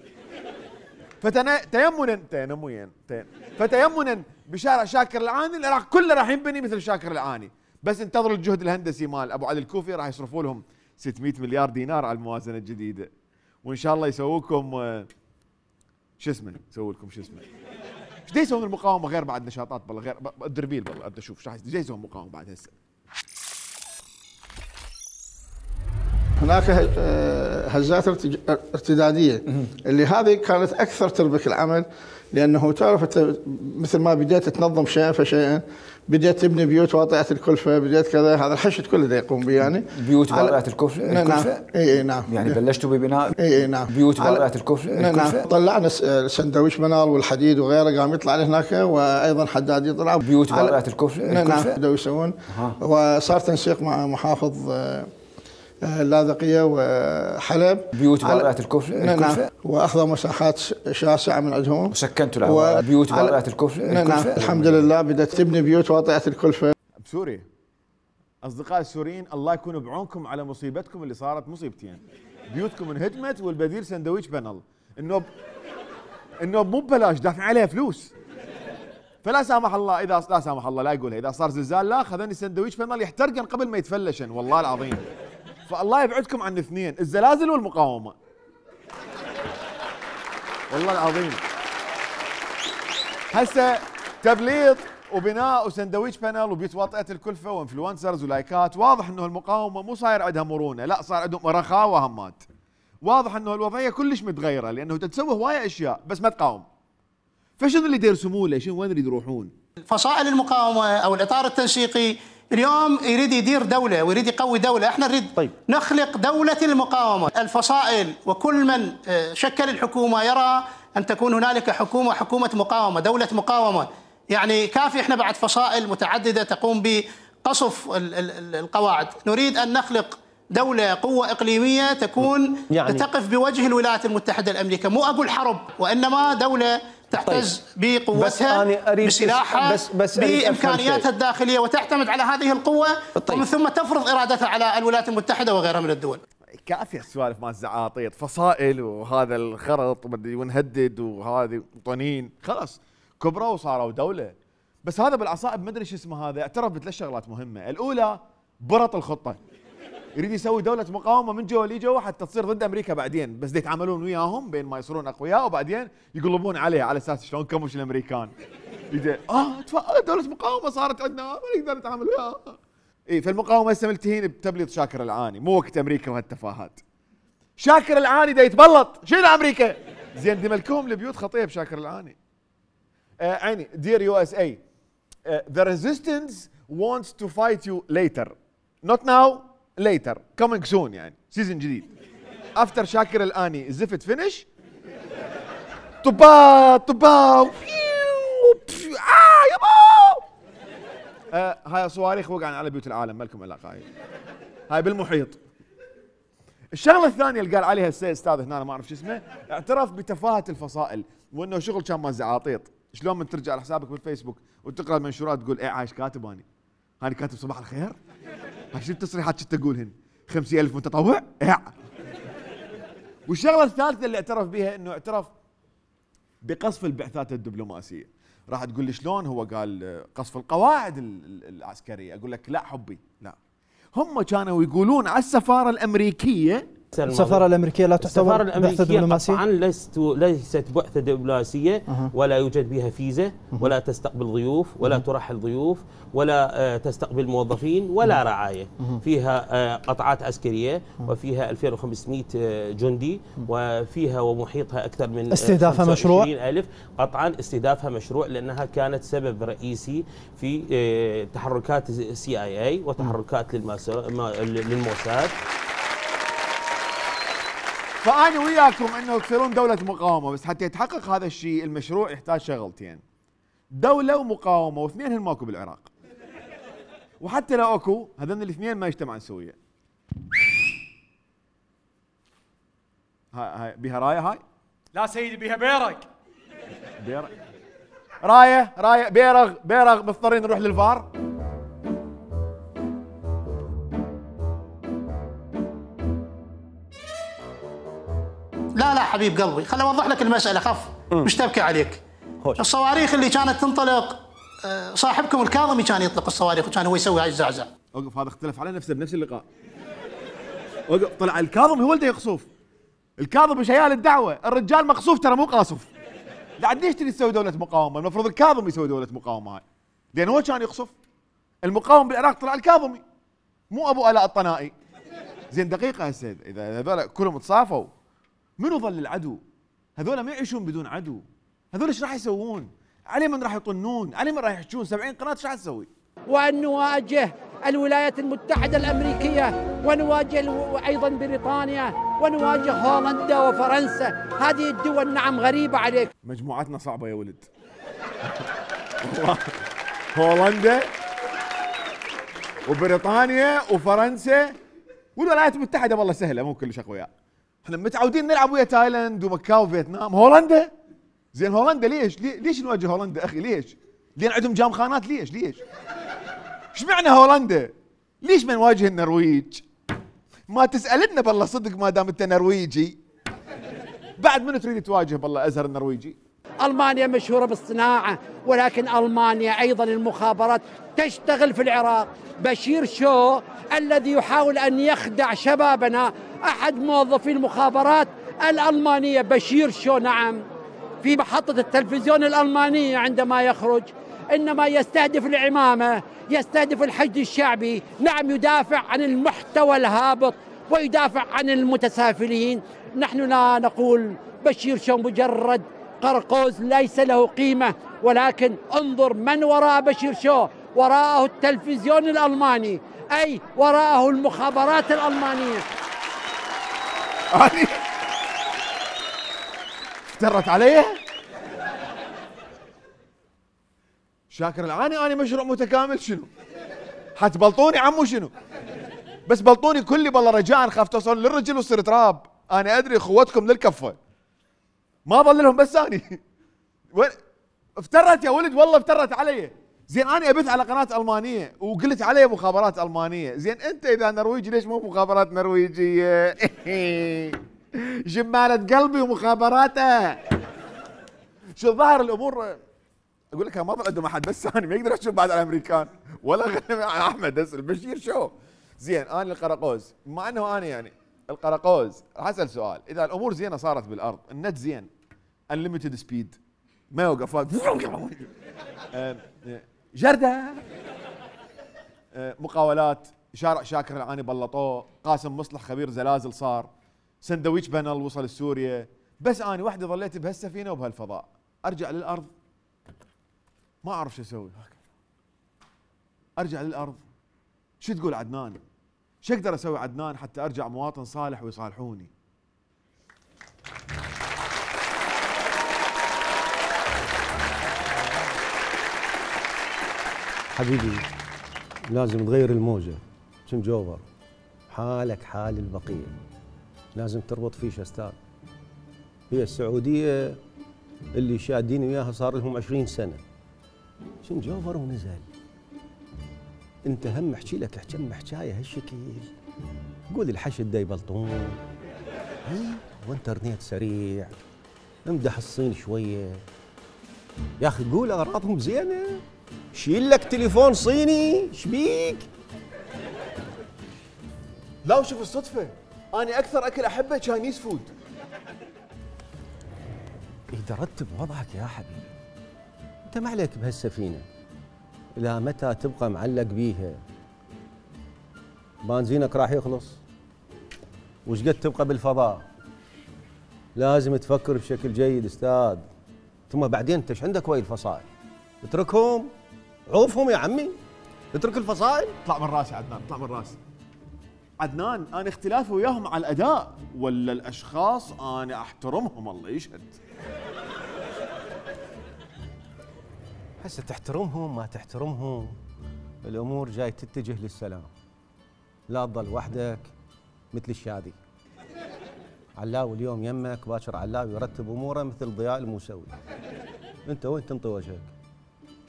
فتيمنا بشارع شاكر العاني العراق كله راح ينبني مثل شاكر العاني. بس انتظروا الجهد الهندسي مال ابو علي الكوفي راح يصرفوا لهم 600 مليار دينار على الموازنة الجديدة. وان شاء الله يسووكم يسووا لكم ايش دا يسوون المقاومة غير بعد نشاطات بالله غير الدربيل بالله بدي اشوف ايش دا يسوون المقاومة بعد هسه. هناك هزات ارتدادية اللي هذه كانت أكثر تربك العمل لأنه تعرف مثل ما بديت تنظم شيئا فشيئا بديت تبني بيوت واطئة الكلفة بديت كذا هذا الحشد كله دا يقوم به يعني بيوت واطئة الكلفة؟ نعم اي نعم يعني بلشتوا ببناء اي نعم بيوت واطئة الكلفة؟ نعم طلعنا سندويش منال والحديد وغيره قام يطلع هناك وايضا حداد يطلع بيوت واطئة الكلفة؟ نعم بدأوا يسوون وصار تنسيق مع محافظ اللاذقية وحلب بيوت واطئة الكلفة؟ نعم واخذوا مساحات شاسعة من عندهم وسكنتوا لها بيوت واطئة الكلفة؟ نعم الحمد لله بدأت تبني بيوت واطئة الكلفة بسوريا. أصدقاء السوريين الله يكون بعونكم على مصيبتكم اللي صارت مصيبتين. بيوتكم انهدمت والبديل سندويش بنل. النوب مو ببلاش دافع عليها فلوس. فلا سامح الله إذا لا سامح الله لا يقولها إذا صار زلزال لا خذني سندويش بنل يحترقن قبل ما يتفلشن والله العظيم. فالله يبعدكم عن الاثنين الزلازل والمقاومة. والله العظيم. هسه تبليط وبناء وسندويش بانل وبيوت واطئة الكلفة وانفلونسرز ولايكات واضح انه المقاومة مو صاير عندها مرونة لا صار عندهم رخاوة همات. واضح انه الوضعية كلش متغيرة لانه تسوي هواية اشياء بس ما تقاوم. فشنو اللي يرسموا له؟ شنو وين يريد يروحون؟ فصائل المقاومة او الاطار التنسيقي اليوم يريد يدير دولة ويريد يقوي دولة، احنا نريد نخلق دولة المقاومة. الفصائل وكل من شكل الحكومة يرى أن تكون هنالك حكومة مقاومة، دولة مقاومة. يعني كافي احنا بعد فصائل متعددة تقوم بقصف القواعد. نريد أن نخلق دولة قوة إقليمية تكون يعني تقف بوجه الولايات المتحدة الأمريكية، مو أقول حرب وإنما دولة تحتز بقوتها بسلاحها بإمكانياتها الداخلية وتعتمد على هذه القوة ومن ثم تفرض إرادتها على الولايات المتحدة وغيرها من الدول. كافية السوالف مال الزعاطيط فصائل وهذا الخرط ونهدد وهذه طنين خلاص كبروا وصاروا دولة. بس هذا بالعصائب ما ادري شو اسمه هذا اعترف بثلاث شغلات مهمة. الأولى برط الخطة يريد يسوي دولة مقاومة من جوا لجوا حتى تصير ضد أمريكا بعدين بس يتعاملون وياهم بين ما يصيرون أقوياء وبعدين يقلبون عليها على أساس شلون كمش الأمريكان دولة مقاومة صارت عندنا ما نقدر نتعامل وياها. اي فالمقاومة هسه ملتهين بتبليط شاكر العاني مو وقت أمريكا وهالتفاهات. شاكر العاني دا يتبلط شنو أمريكا؟ زين دي ملكهم البيوت خطية بشاكر العاني. عيني دير يو اس اي the resistance wants to fight you later not now later coming soon يعني سيزون جديد افتر شاكر الاني زفت فينش طبا يابا هاي صواريخ وقعن على بيوت العالم ما لكم علاقه هاي بالمحيط. الشغله الثانيه اللي قال عليها السيد استاذ هنا ما اعرف شو اسمه، اعترف بتفاهه الفصائل وانه شغل كان مال زعاطيط. شلون من ترجع لحسابك بالفيسبوك وتقرا المنشورات تقول ايه عايش كاتب اني كاتب صباح الخير؟ هاي شو التصريحات شو تقولهن؟ 50,000 متطوع؟ ايه. والشغله الثالثه اللي اعترف بها انه اعترف بقصف البعثات الدبلوماسيه. راح تقول لي شلون؟ هو قال قصف القواعد العسكريه، اقول لك لا حبي لا، هم كانوا يقولون على السفاره الامريكيه السفاره الامريكيه لا تعتبر بعثه دبلوماسيه؟ طبعا ليست بعثه دبلوماسيه ولا يوجد بها فيزا ولا تستقبل ضيوف ولا ترحل ضيوف ولا تستقبل موظفين ولا رعايه. فيها قطعات عسكريه وفيها 2500 جندي وفيها ومحيطها اكثر من استهدافها مشروع؟ 25,000 قطعا استهدافها مشروع لانها كانت سبب رئيسي في تحركات CIA وتحركات للموساد. فأنا وياكم انه تصيرون دولة مقاومة، بس حتى يتحقق هذا الشيء المشروع يحتاج شغلتين، دولة ومقاومة، واثنين ماكو بالعراق. وحتى لو اكو هذين الاثنين ما يجتمعن سويا. هاي بيها راية هاي؟ لا سيدي بيها بيرق. بيرق. راية بيرغ مضطرين نروح للفار. لا حبيب قلبي، خل اوضح لك المساله، خف مش تبكي عليك. الصواريخ اللي كانت تنطلق صاحبكم الكاظمي كان يطلق الصواريخ وكان هو يسوي هاي الزعزع. وقف، هذا اختلف على نفسه بنفس اللقاء. وقف طلع الكاظمي هو اللي يقصف. الكاظمي شيال الدعوه، الرجال مقصوف ترى مو قاصف. لعد ليش تريد تسوي دوله مقاومه؟ المفروض الكاظمي يسوي دوله مقاومه هاي. لان هو كان يقصف. المقاوم بالعراق طلع الكاظمي مو ابو الاء الطنائي. زين دقيقه هسه اذا هذول كلهم تصافوا منو ظل العدو؟ هذول ما يعيشون بدون عدو، هذول ايش راح يسوون؟ علي من راح يطنون؟ علي من راح يحجون؟ 70 قناة ايش راح تسوي؟ وأن نواجه الولايات المتحدة الأمريكية ونواجه أيضا بريطانيا ونواجه هولندا وفرنسا، هذه الدول نعم غريبة عليك. مجموعتنا صعبة يا ولد. هولندا وبريطانيا وفرنسا والولايات المتحدة والله سهلة مو كلش أقوياء. احنا متعودين نلعب ويا تايلاند ومكاو وفيتنام. هولندا زين، هولندا ليش نواجه هولندا اخي؟ ليش؟ لان عندهم جامخانات. ليش؟ ايش معنى هولندا؟ ليش ما نواجه النرويج؟ ما تسالنا بالله صدق ما دام انت نرويجي. بعد من تريد تواجه بالله ازهر النرويجي؟ ألمانيا مشهورة بالصناعة، ولكن ألمانيا أيضا المخابرات تشتغل في العراق. بشير شو الذي يحاول أن يخدع شبابنا أحد موظفي المخابرات الألمانية. بشير شو نعم في محطة التلفزيون الألمانية عندما يخرج إنما يستهدف العمامة، يستهدف الحشد الشعبي، نعم يدافع عن المحتوى الهابط ويدافع عن المتسافلين. نحن لا نقول بشير شو مجرد قرقوز ليس له قيمة، ولكن انظر من وراء بشير شو، وراءه التلفزيون الألماني، أي وراءه المخابرات الألمانية. افترت عليه شاكر العاني. أنا مشروع متكامل شنو؟ حتبلطوني عمو شنو؟ بس بلطوني كلي بالله رجاء، خاف توصل للرجل وتصير تراب. أنا أدري خوتكم للكفة، ما ظل لهم بس أني. افترت يا ولد والله افترت علي. زين أنا أبث على قناة ألمانية وقلت علي مخابرات ألمانية. زين أنت إذا نرويجي ليش مو مخابرات نرويجية؟ جمالة قلبي ومخابراته. شو ظاهر الأمور اقول لك ما ظل عندهم احد بس ثاني ما يقدر يحجون بعد على الامريكان ولا غنم احمد هسه البشير شو. زين انا القرقوز، مع انه انا يعني القرقوز راح اسال سؤال، اذا الامور زينه صارت بالارض، النت زين، انليمتد سبيد ما يوقف جرده، مقاولات، شارع شاكر العاني بلطوه، قاسم مصلح خبير زلازل صار، سندويتش بانل وصل لسوريا. بس انا وحدي ظليت بهالسفينه وبهالفضاء، ارجع للارض ما اعرف شو اسوي. ارجع للارض. شو تقول عدنان؟ شو اقدر اسوي عدنان حتى ارجع مواطن صالح ويصالحوني؟ حبيبي لازم تغير الموجة، كم جوبر حالك حال البقية، لازم تربط فيش استاذ. هي السعودية اللي شادين وياها صار لهم 20 سنة، شن جوبر ونزل. انت هم احكي لك كم حكاية هالشكل، قول الحشد دا يبلطون، وانترنت سريع، امدح الصين شوية يا اخي، قول اغراضهم زينة، شيل لك تليفون صيني، شبيك؟ لا وشوف الصدفة، أنا أكثر أكل أحبه تشاينيز فود. إذا رتب وضعك يا حبيبي، أنت ما عليك بهالسفينة، إلى متى تبقى معلق بيها؟ بنزينك راح يخلص، وش قد تبقى بالفضاء؟ لازم تفكر بشكل جيد أستاذ، ثم بعدين أنت إيش عندك ويا الفصائل؟ اتركهم، عوفهم يا عمي، اترك الفصائل. اطلع من راسي عدنان، اطلع من راسي. عدنان انا اختلافي وياهم على الاداء ولا الاشخاص انا احترمهم الله يشهد. هسه تحترمهم ما تحترمهم الامور جاي تتجه للسلام. لا تظل وحدك مثل الشادي. علاوي اليوم يمك، باكر علاوي يرتب اموره مثل ضياء الموسوي. انت وين تنطي وجهك؟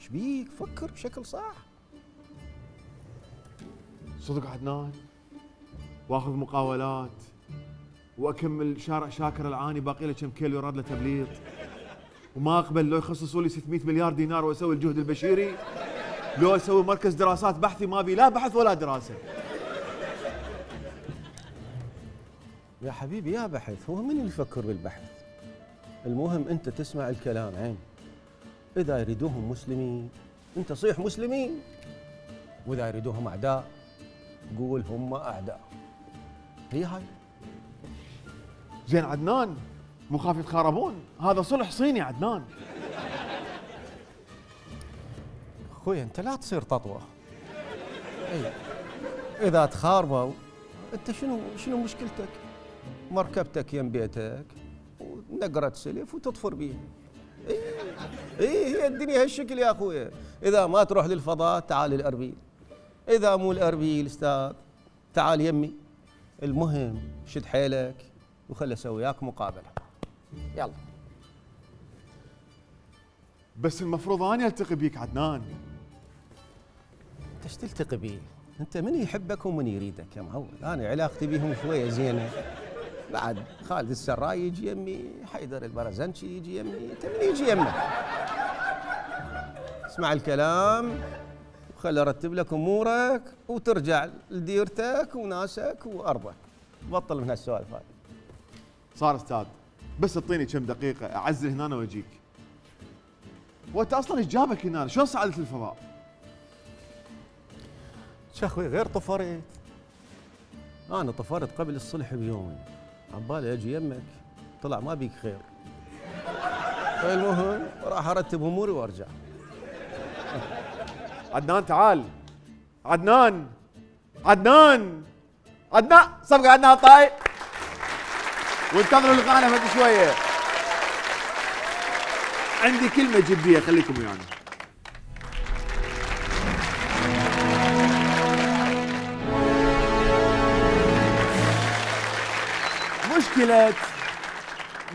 ايش بيك؟ فكر بشكل صح. صدق عدنان، واخذ مقاولات واكمل شارع شاكر العاني باقي له كم كيلو يراد له تبليط، وما اقبل لو يخصصوا لي 600 مليار دينار واسوي الجهد البشيري، لو اسوي مركز دراسات بحثي ما بي لا بحث ولا دراسه. يا حبيبي يا بحث، هو من اللي يفكر بالبحث؟ المهم انت تسمع الكلام عين. اذا يريدوهم مسلمين انت صيح مسلمين، واذا يريدوهم اعداء قول هم اعداء. هي هاي. زين عدنان، مو خاف يتخاربون، هذا صلح صيني عدنان. اخوي انت لا تصير تطوه. اي اذا تخاربوا انت شنو مشكلتك؟ مركبتك يم بيتك ونقرة سلف وتطفر بيها. هي الدنيا هالشكل يا اخويا. اذا ما تروح للفضاء تعال الاربيل، اذا مو الاربيل استاذ تعال يمي. المهم شد حيلك وخلي اسوي وياك مقابله. يلا. بس المفروض اني التقي بيك عدنان. انت ايش تلتقي بيه؟ انت من يحبك ومن يريدك يا معود. انا علاقتي بيهم شويه زينه. بعد خالد السراي يجي يمي، حيدر البرزنشي يجي يمي، انت من يجي يمك؟ اسمع الكلام وخلي ارتب لك امورك وترجع لديرتك وناسك وارضك. بطل من هالسوالف هاي. صار استاذ، بس اعطيني كم دقيقه اعزل هنا واجيك. وانت اصلا ايش جابك هنا؟ شلون صعدت للفضاء؟ شو اخوي غير طفرت. انا طفرت قبل الصلح بيومين، عبالي اجي يمك طلع ما بيك خير. المهم راح ارتب اموري وارجع. عدنان تعال. عدنان عدنان عدنان صفقة عدنان طاي. وانتظروا لقاءنا بعد شوية. عندي كلمة جدية خليكم ويانا.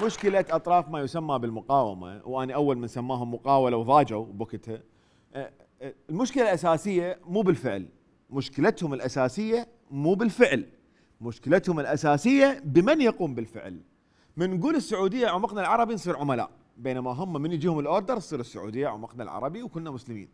مشكلة أطراف ما يسمى بالمقاومة، وأنا أول من سماهم مقاولة وضاجوا بوقتها. المشكلة الأساسية مو بالفعل، مشكلتهم الأساسية مو بالفعل، مشكلتهم الأساسية بمن يقوم بالفعل. من نقول السعودية عمقنا العربي نصير عملاء، بينما هم من يجيهم الأوردر تصير السعودية عمقنا العربي وكنا مسلمين.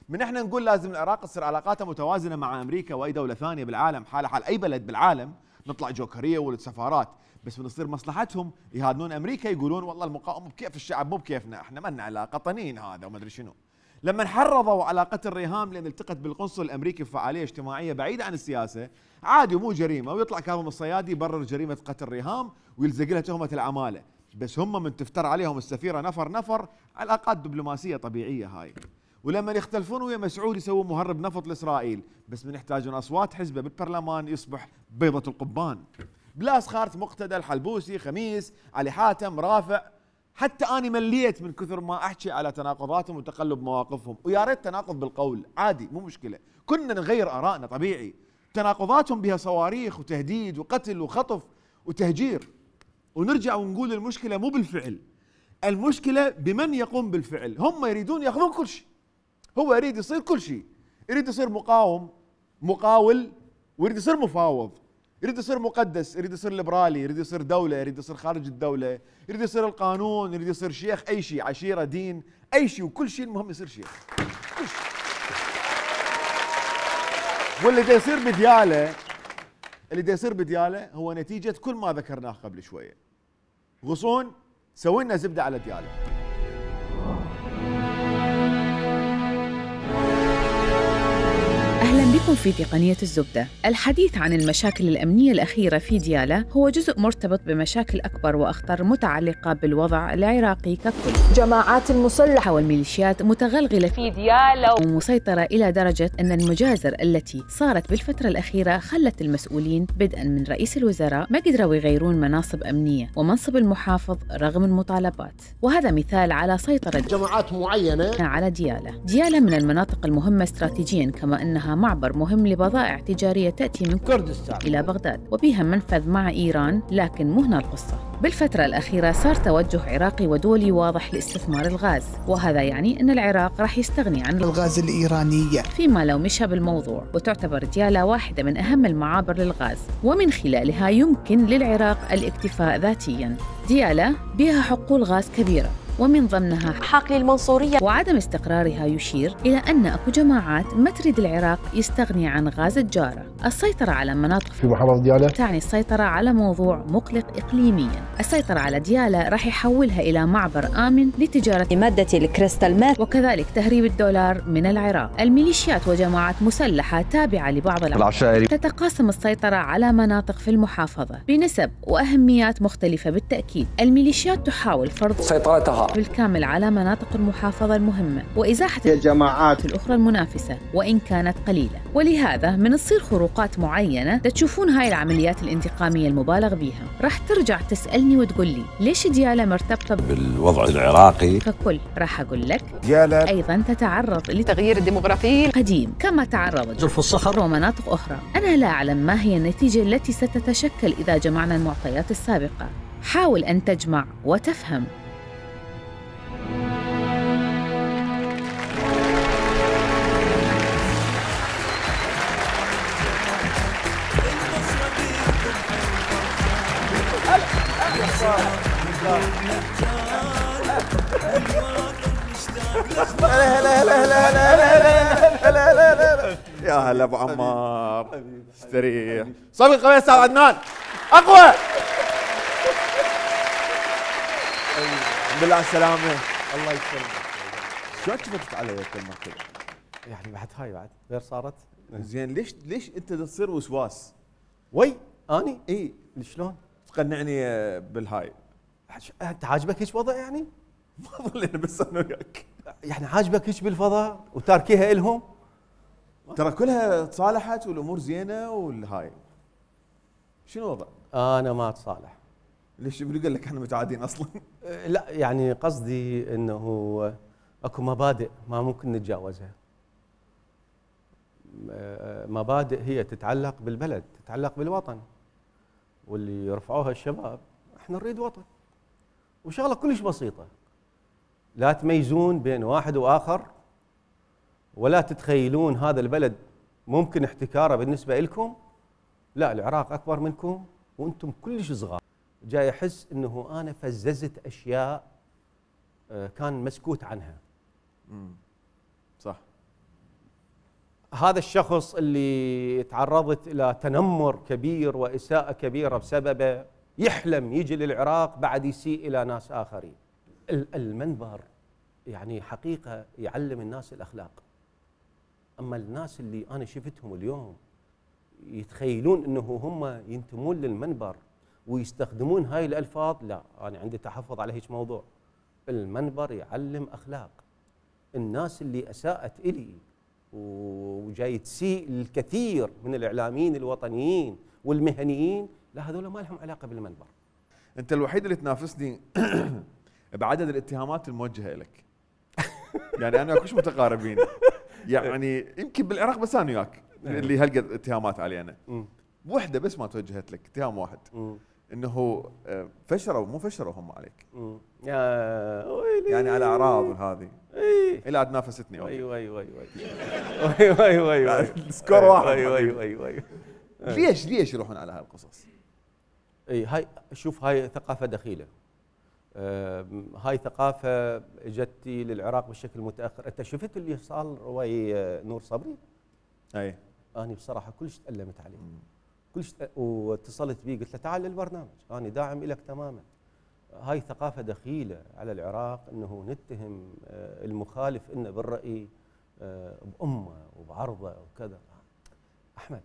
من احنا نقول لازم العراق تصير علاقاتها متوازنة مع أمريكا وأي دولة ثانية بالعالم، حالة حال أي بلد بالعالم، نطلع جوكرية ولد سفارات، بس من يصير مصلحتهم يهادنون أمريكا يقولون والله المقاومة بكيف الشعب مو بكيفنا، احنا ما لنا علاقة طنين هذا وما أدري شنو. لما حرضوا علاقة الريهام لأن التقت بالقنصل الأمريكي في فعالية اجتماعية بعيدة عن السياسة، عادي ومو جريمة، ويطلع كاظم الصيادي يبرر جريمة قتل ريهام ويلزق لها تهمة العمالة، بس هم من تفتر عليهم السفيرة نفر علاقات دبلوماسية طبيعية هاي. ولما يختلفون ويا مسعود يسوون مهرب نفط لاسرائيل، بس من يحتاجون اصوات حزبه بالبرلمان يصبح بيضه القبان. بلاس خارت، مقتدى، الحلبوسي، خميس، علي حاتم، رافع. حتى أنا مليت من كثر ما أحكي على تناقضاتهم وتقلب مواقفهم، ويا ريت تناقض بالقول عادي مو مشكلة، كنا نغير آرائنا طبيعي. تناقضاتهم بها صواريخ وتهديد وقتل وخطف وتهجير، ونرجع ونقول المشكلة مو بالفعل، المشكلة بمن يقوم بالفعل. هم يريدون ياخذون كل شيء، هو يريد يصير كل شيء، يريد يصير مقاوم، مقاول، ويريد يصير مفاوض، يريد يصير مقدس، يريد يصير ليبرالي، يريد يصير دولة، يريد يصير خارج الدولة، يريد يصير القانون، يريد يصير شيخ، أي شيء، عشيرة، دين، أي شيء، وكل شيء المهم يصير شيخ. كل شيء. واللي دا يصير بدياله، اللي دا يصير بدياله هو نتيجة كل ما ذكرناه قبل شوية. غصون سوي لنا زبدة على دياله. أهلا بكم في تقنية الزبدة. الحديث عن المشاكل الأمنية الأخيرة في ديالى هو جزء مرتبط بمشاكل أكبر وأخطر متعلقة بالوضع العراقي ككل. جماعات المسلحة والميليشيات متغلغلة في ديالى ومسيطرة إلى درجة أن المجازر التي صارت بالفترة الأخيرة خلت المسؤولين بدءا من رئيس الوزراء ما قدروا يغيرون مناصب أمنية ومنصب المحافظ رغم المطالبات، وهذا مثال على سيطرة جماعات معينة على ديالى. ديالى من المناطق المهمة استراتيجيا، كما أنها معبر مهم لبضائع تجارية تأتي من كردستان إلى بغداد، وبها منفذ مع إيران. لكن مو هنا القصة. بالفترة الأخيرة صار توجه عراقي ودولي واضح لاستثمار الغاز، وهذا يعني أن العراق راح يستغني عن الغاز الإيراني، فيما لو مشى بالموضوع. وتعتبر ديالى واحدة من أهم المعابر للغاز، ومن خلالها يمكن للعراق الاكتفاء ذاتياً. ديالى بها حقول غاز كبيرة، ومن ضمنها حقل المنصورية، وعدم استقرارها يشير إلى أن أكو جماعات ما تريد العراق يستغني عن غاز الجارة. السيطرة على مناطق في محافظة ديالى تعني السيطرة على موضوع مقلق إقليمياً. السيطرة على ديالى راح يحولها إلى معبر آمن لتجارة مادة الكريستال مات، وكذلك تهريب الدولار من العراق. الميليشيات وجماعات مسلحة تابعة لبعض العشائر تتقاسم السيطرة على مناطق في المحافظة بنسب وأهميات مختلفة. بالتأكيد الميليشيات تحاول فرض سيطرتها بالكامل على مناطق المحافظة المهمة وإزاحة الجماعات الأخرى المنافسة وإن كانت قليلة، ولهذا من تصير خروقات معينة تشوفون هاي العمليات الانتقامية المبالغ بها. راح ترجع تسألني وتقول لي ليش ديالى مرتبطة بالوضع العراقي ككل؟ راح أقول لك ديالى أيضا تتعرض لتغيير الديموغرافي قديم كما تعرضت جرف الصخر ومناطق أخرى. أنا لا أعلم ما هي النتيجة التي ستتشكل إذا جمعنا المعطيات السابقة. حاول أن تجمع وتفهم. يا هلا ابو عمار، استريح. صبي قوي استاذ عدنان، اقوى. الحمد لله على السلامة. الله يسلمك. شلون شفتك على المركب؟ يعني بعد هاي بعد غير صارت. زين ليش انت تصير وسواس؟ وي اني؟ اي شلون؟ تقنعني بالهاي. انت عاجبك هيك وضع يعني؟ ما ظلينا بس انا وياك. يعني عاجبك هيك بالفضاء وتاركيها الهم؟ ترى كلها تصالحت والامور زينه والهاي. شنو الوضع؟ انا ما اتصالح. ليش اللي قال لك احنا متعادين اصلا؟ لا يعني قصدي انه اكو مبادئ ما ممكن نتجاوزها. مبادئ هي تتعلق بالبلد، تتعلق بالوطن. واللي يرفعوها الشباب احنا نريد وطن. وشغله كلش بسيطه. لا تميزون بين واحد واخر، ولا تتخيلون هذا البلد ممكن احتكاره بالنسبه لكم. لا، العراق اكبر منكم وانتم كلش صغار. جاي احس انه انا فززت اشياء كان مسكوت عنها. صح. هذا الشخص اللي تعرضت الى تنمر كبير واساءه كبيره بسببه يحلم يجي للعراق بعد يسيء الى ناس اخرين. المنبر يعني حقيقه يعلم الناس الاخلاق. اما الناس اللي انا شفتهم اليوم يتخيلون انه هم ينتمون للمنبر ويستخدمون هاي الالفاظ، لا، انا عندي تحفظ على هيك موضوع. المنبر يعلم اخلاق. الناس اللي اساءت الي وجاي تسيء الكثير من الاعلاميين الوطنيين والمهنيين، لا هذول ما لهم علاقه بالمنبر. انت الوحيد اللي تنافسني بعدد الاتهامات الموجهه لك. يعني انا كلش متقاربين. يعني يمكن بالعراق بس انا وياك اللي هالقد اتهامات علينا. بوحده بس ما توجهت لك، اتهام واحد. انه فشروا مو فشروا هم عليك. يعني على اعراض وهذه. الى تنافستني. ايوه سكور واحد. ايوه ليش يروحون على هالقصص؟ اي هاي شوف، هاي ثقافه دخيله. هاي ثقافه اجتي للعراق بشكل متاخر. انت شفت اللي صار ويا نور صبري؟ اي انا بصراحه كلش تألمت عليه. كلش واتصلت بيه قلت له تعال للبرنامج، انا داعم لك تماما. هاي ثقافه دخيله على العراق انه نتهم المخالف انه بالراي بامه وبعرضه وكذا. احمد،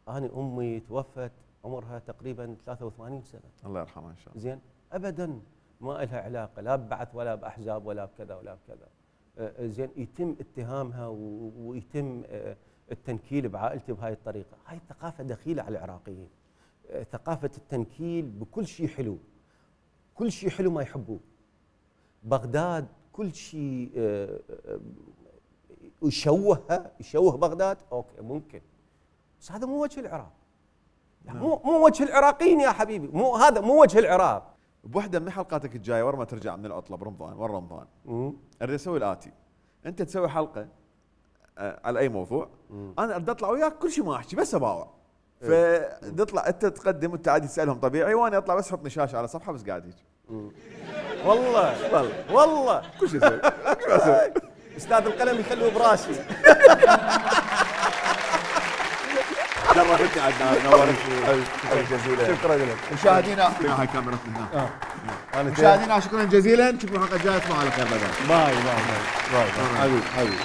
انا امي توفت عمرها تقريبا 83 سنه. الله يرحمها ان شاء الله. زين، ابدا ما لها علاقه لا ببعث ولا باحزاب ولا بكذا ولا بكذا. زين، يتم اتهامها ويتم التنكيل بعائلتي بهاي الطريقه. هاي ثقافه دخيله على العراقيين. ثقافه التنكيل بكل شيء حلو. كل شيء حلو ما يحبوه. بغداد كل شيء يشوه بغداد، اوكي ممكن. بس هذا مو وجه العراق. مو وجه العراقيين يا حبيبي، هذا مو وجه العراق. بوحده من حلقاتك الجايه ورا ما ترجع من العطله برمضان ورا رمضان اريد اسوي الاتي. انت تسوي حلقه على اي موضوع، انا اريد اطلع وياك كل شيء ما احكي بس اباوع. فتطلع انت تقدم وانت عادي تسالهم طبيعي، وانا اطلع بس احط نشاشه على صفحه بس قاعد هيك. والله كل شيء اسوي. استاذ القلم يخلوه براسي. شرفتني عدنان، نورتني. شكرا جزيلا. شكرا لك. مشاهدينا هاي كاميرتنا هنا. مشاهدينا شكرا جزيلا، نشوفكم الحلقه الجايه، تصبحوا على خير. باي. حبيبي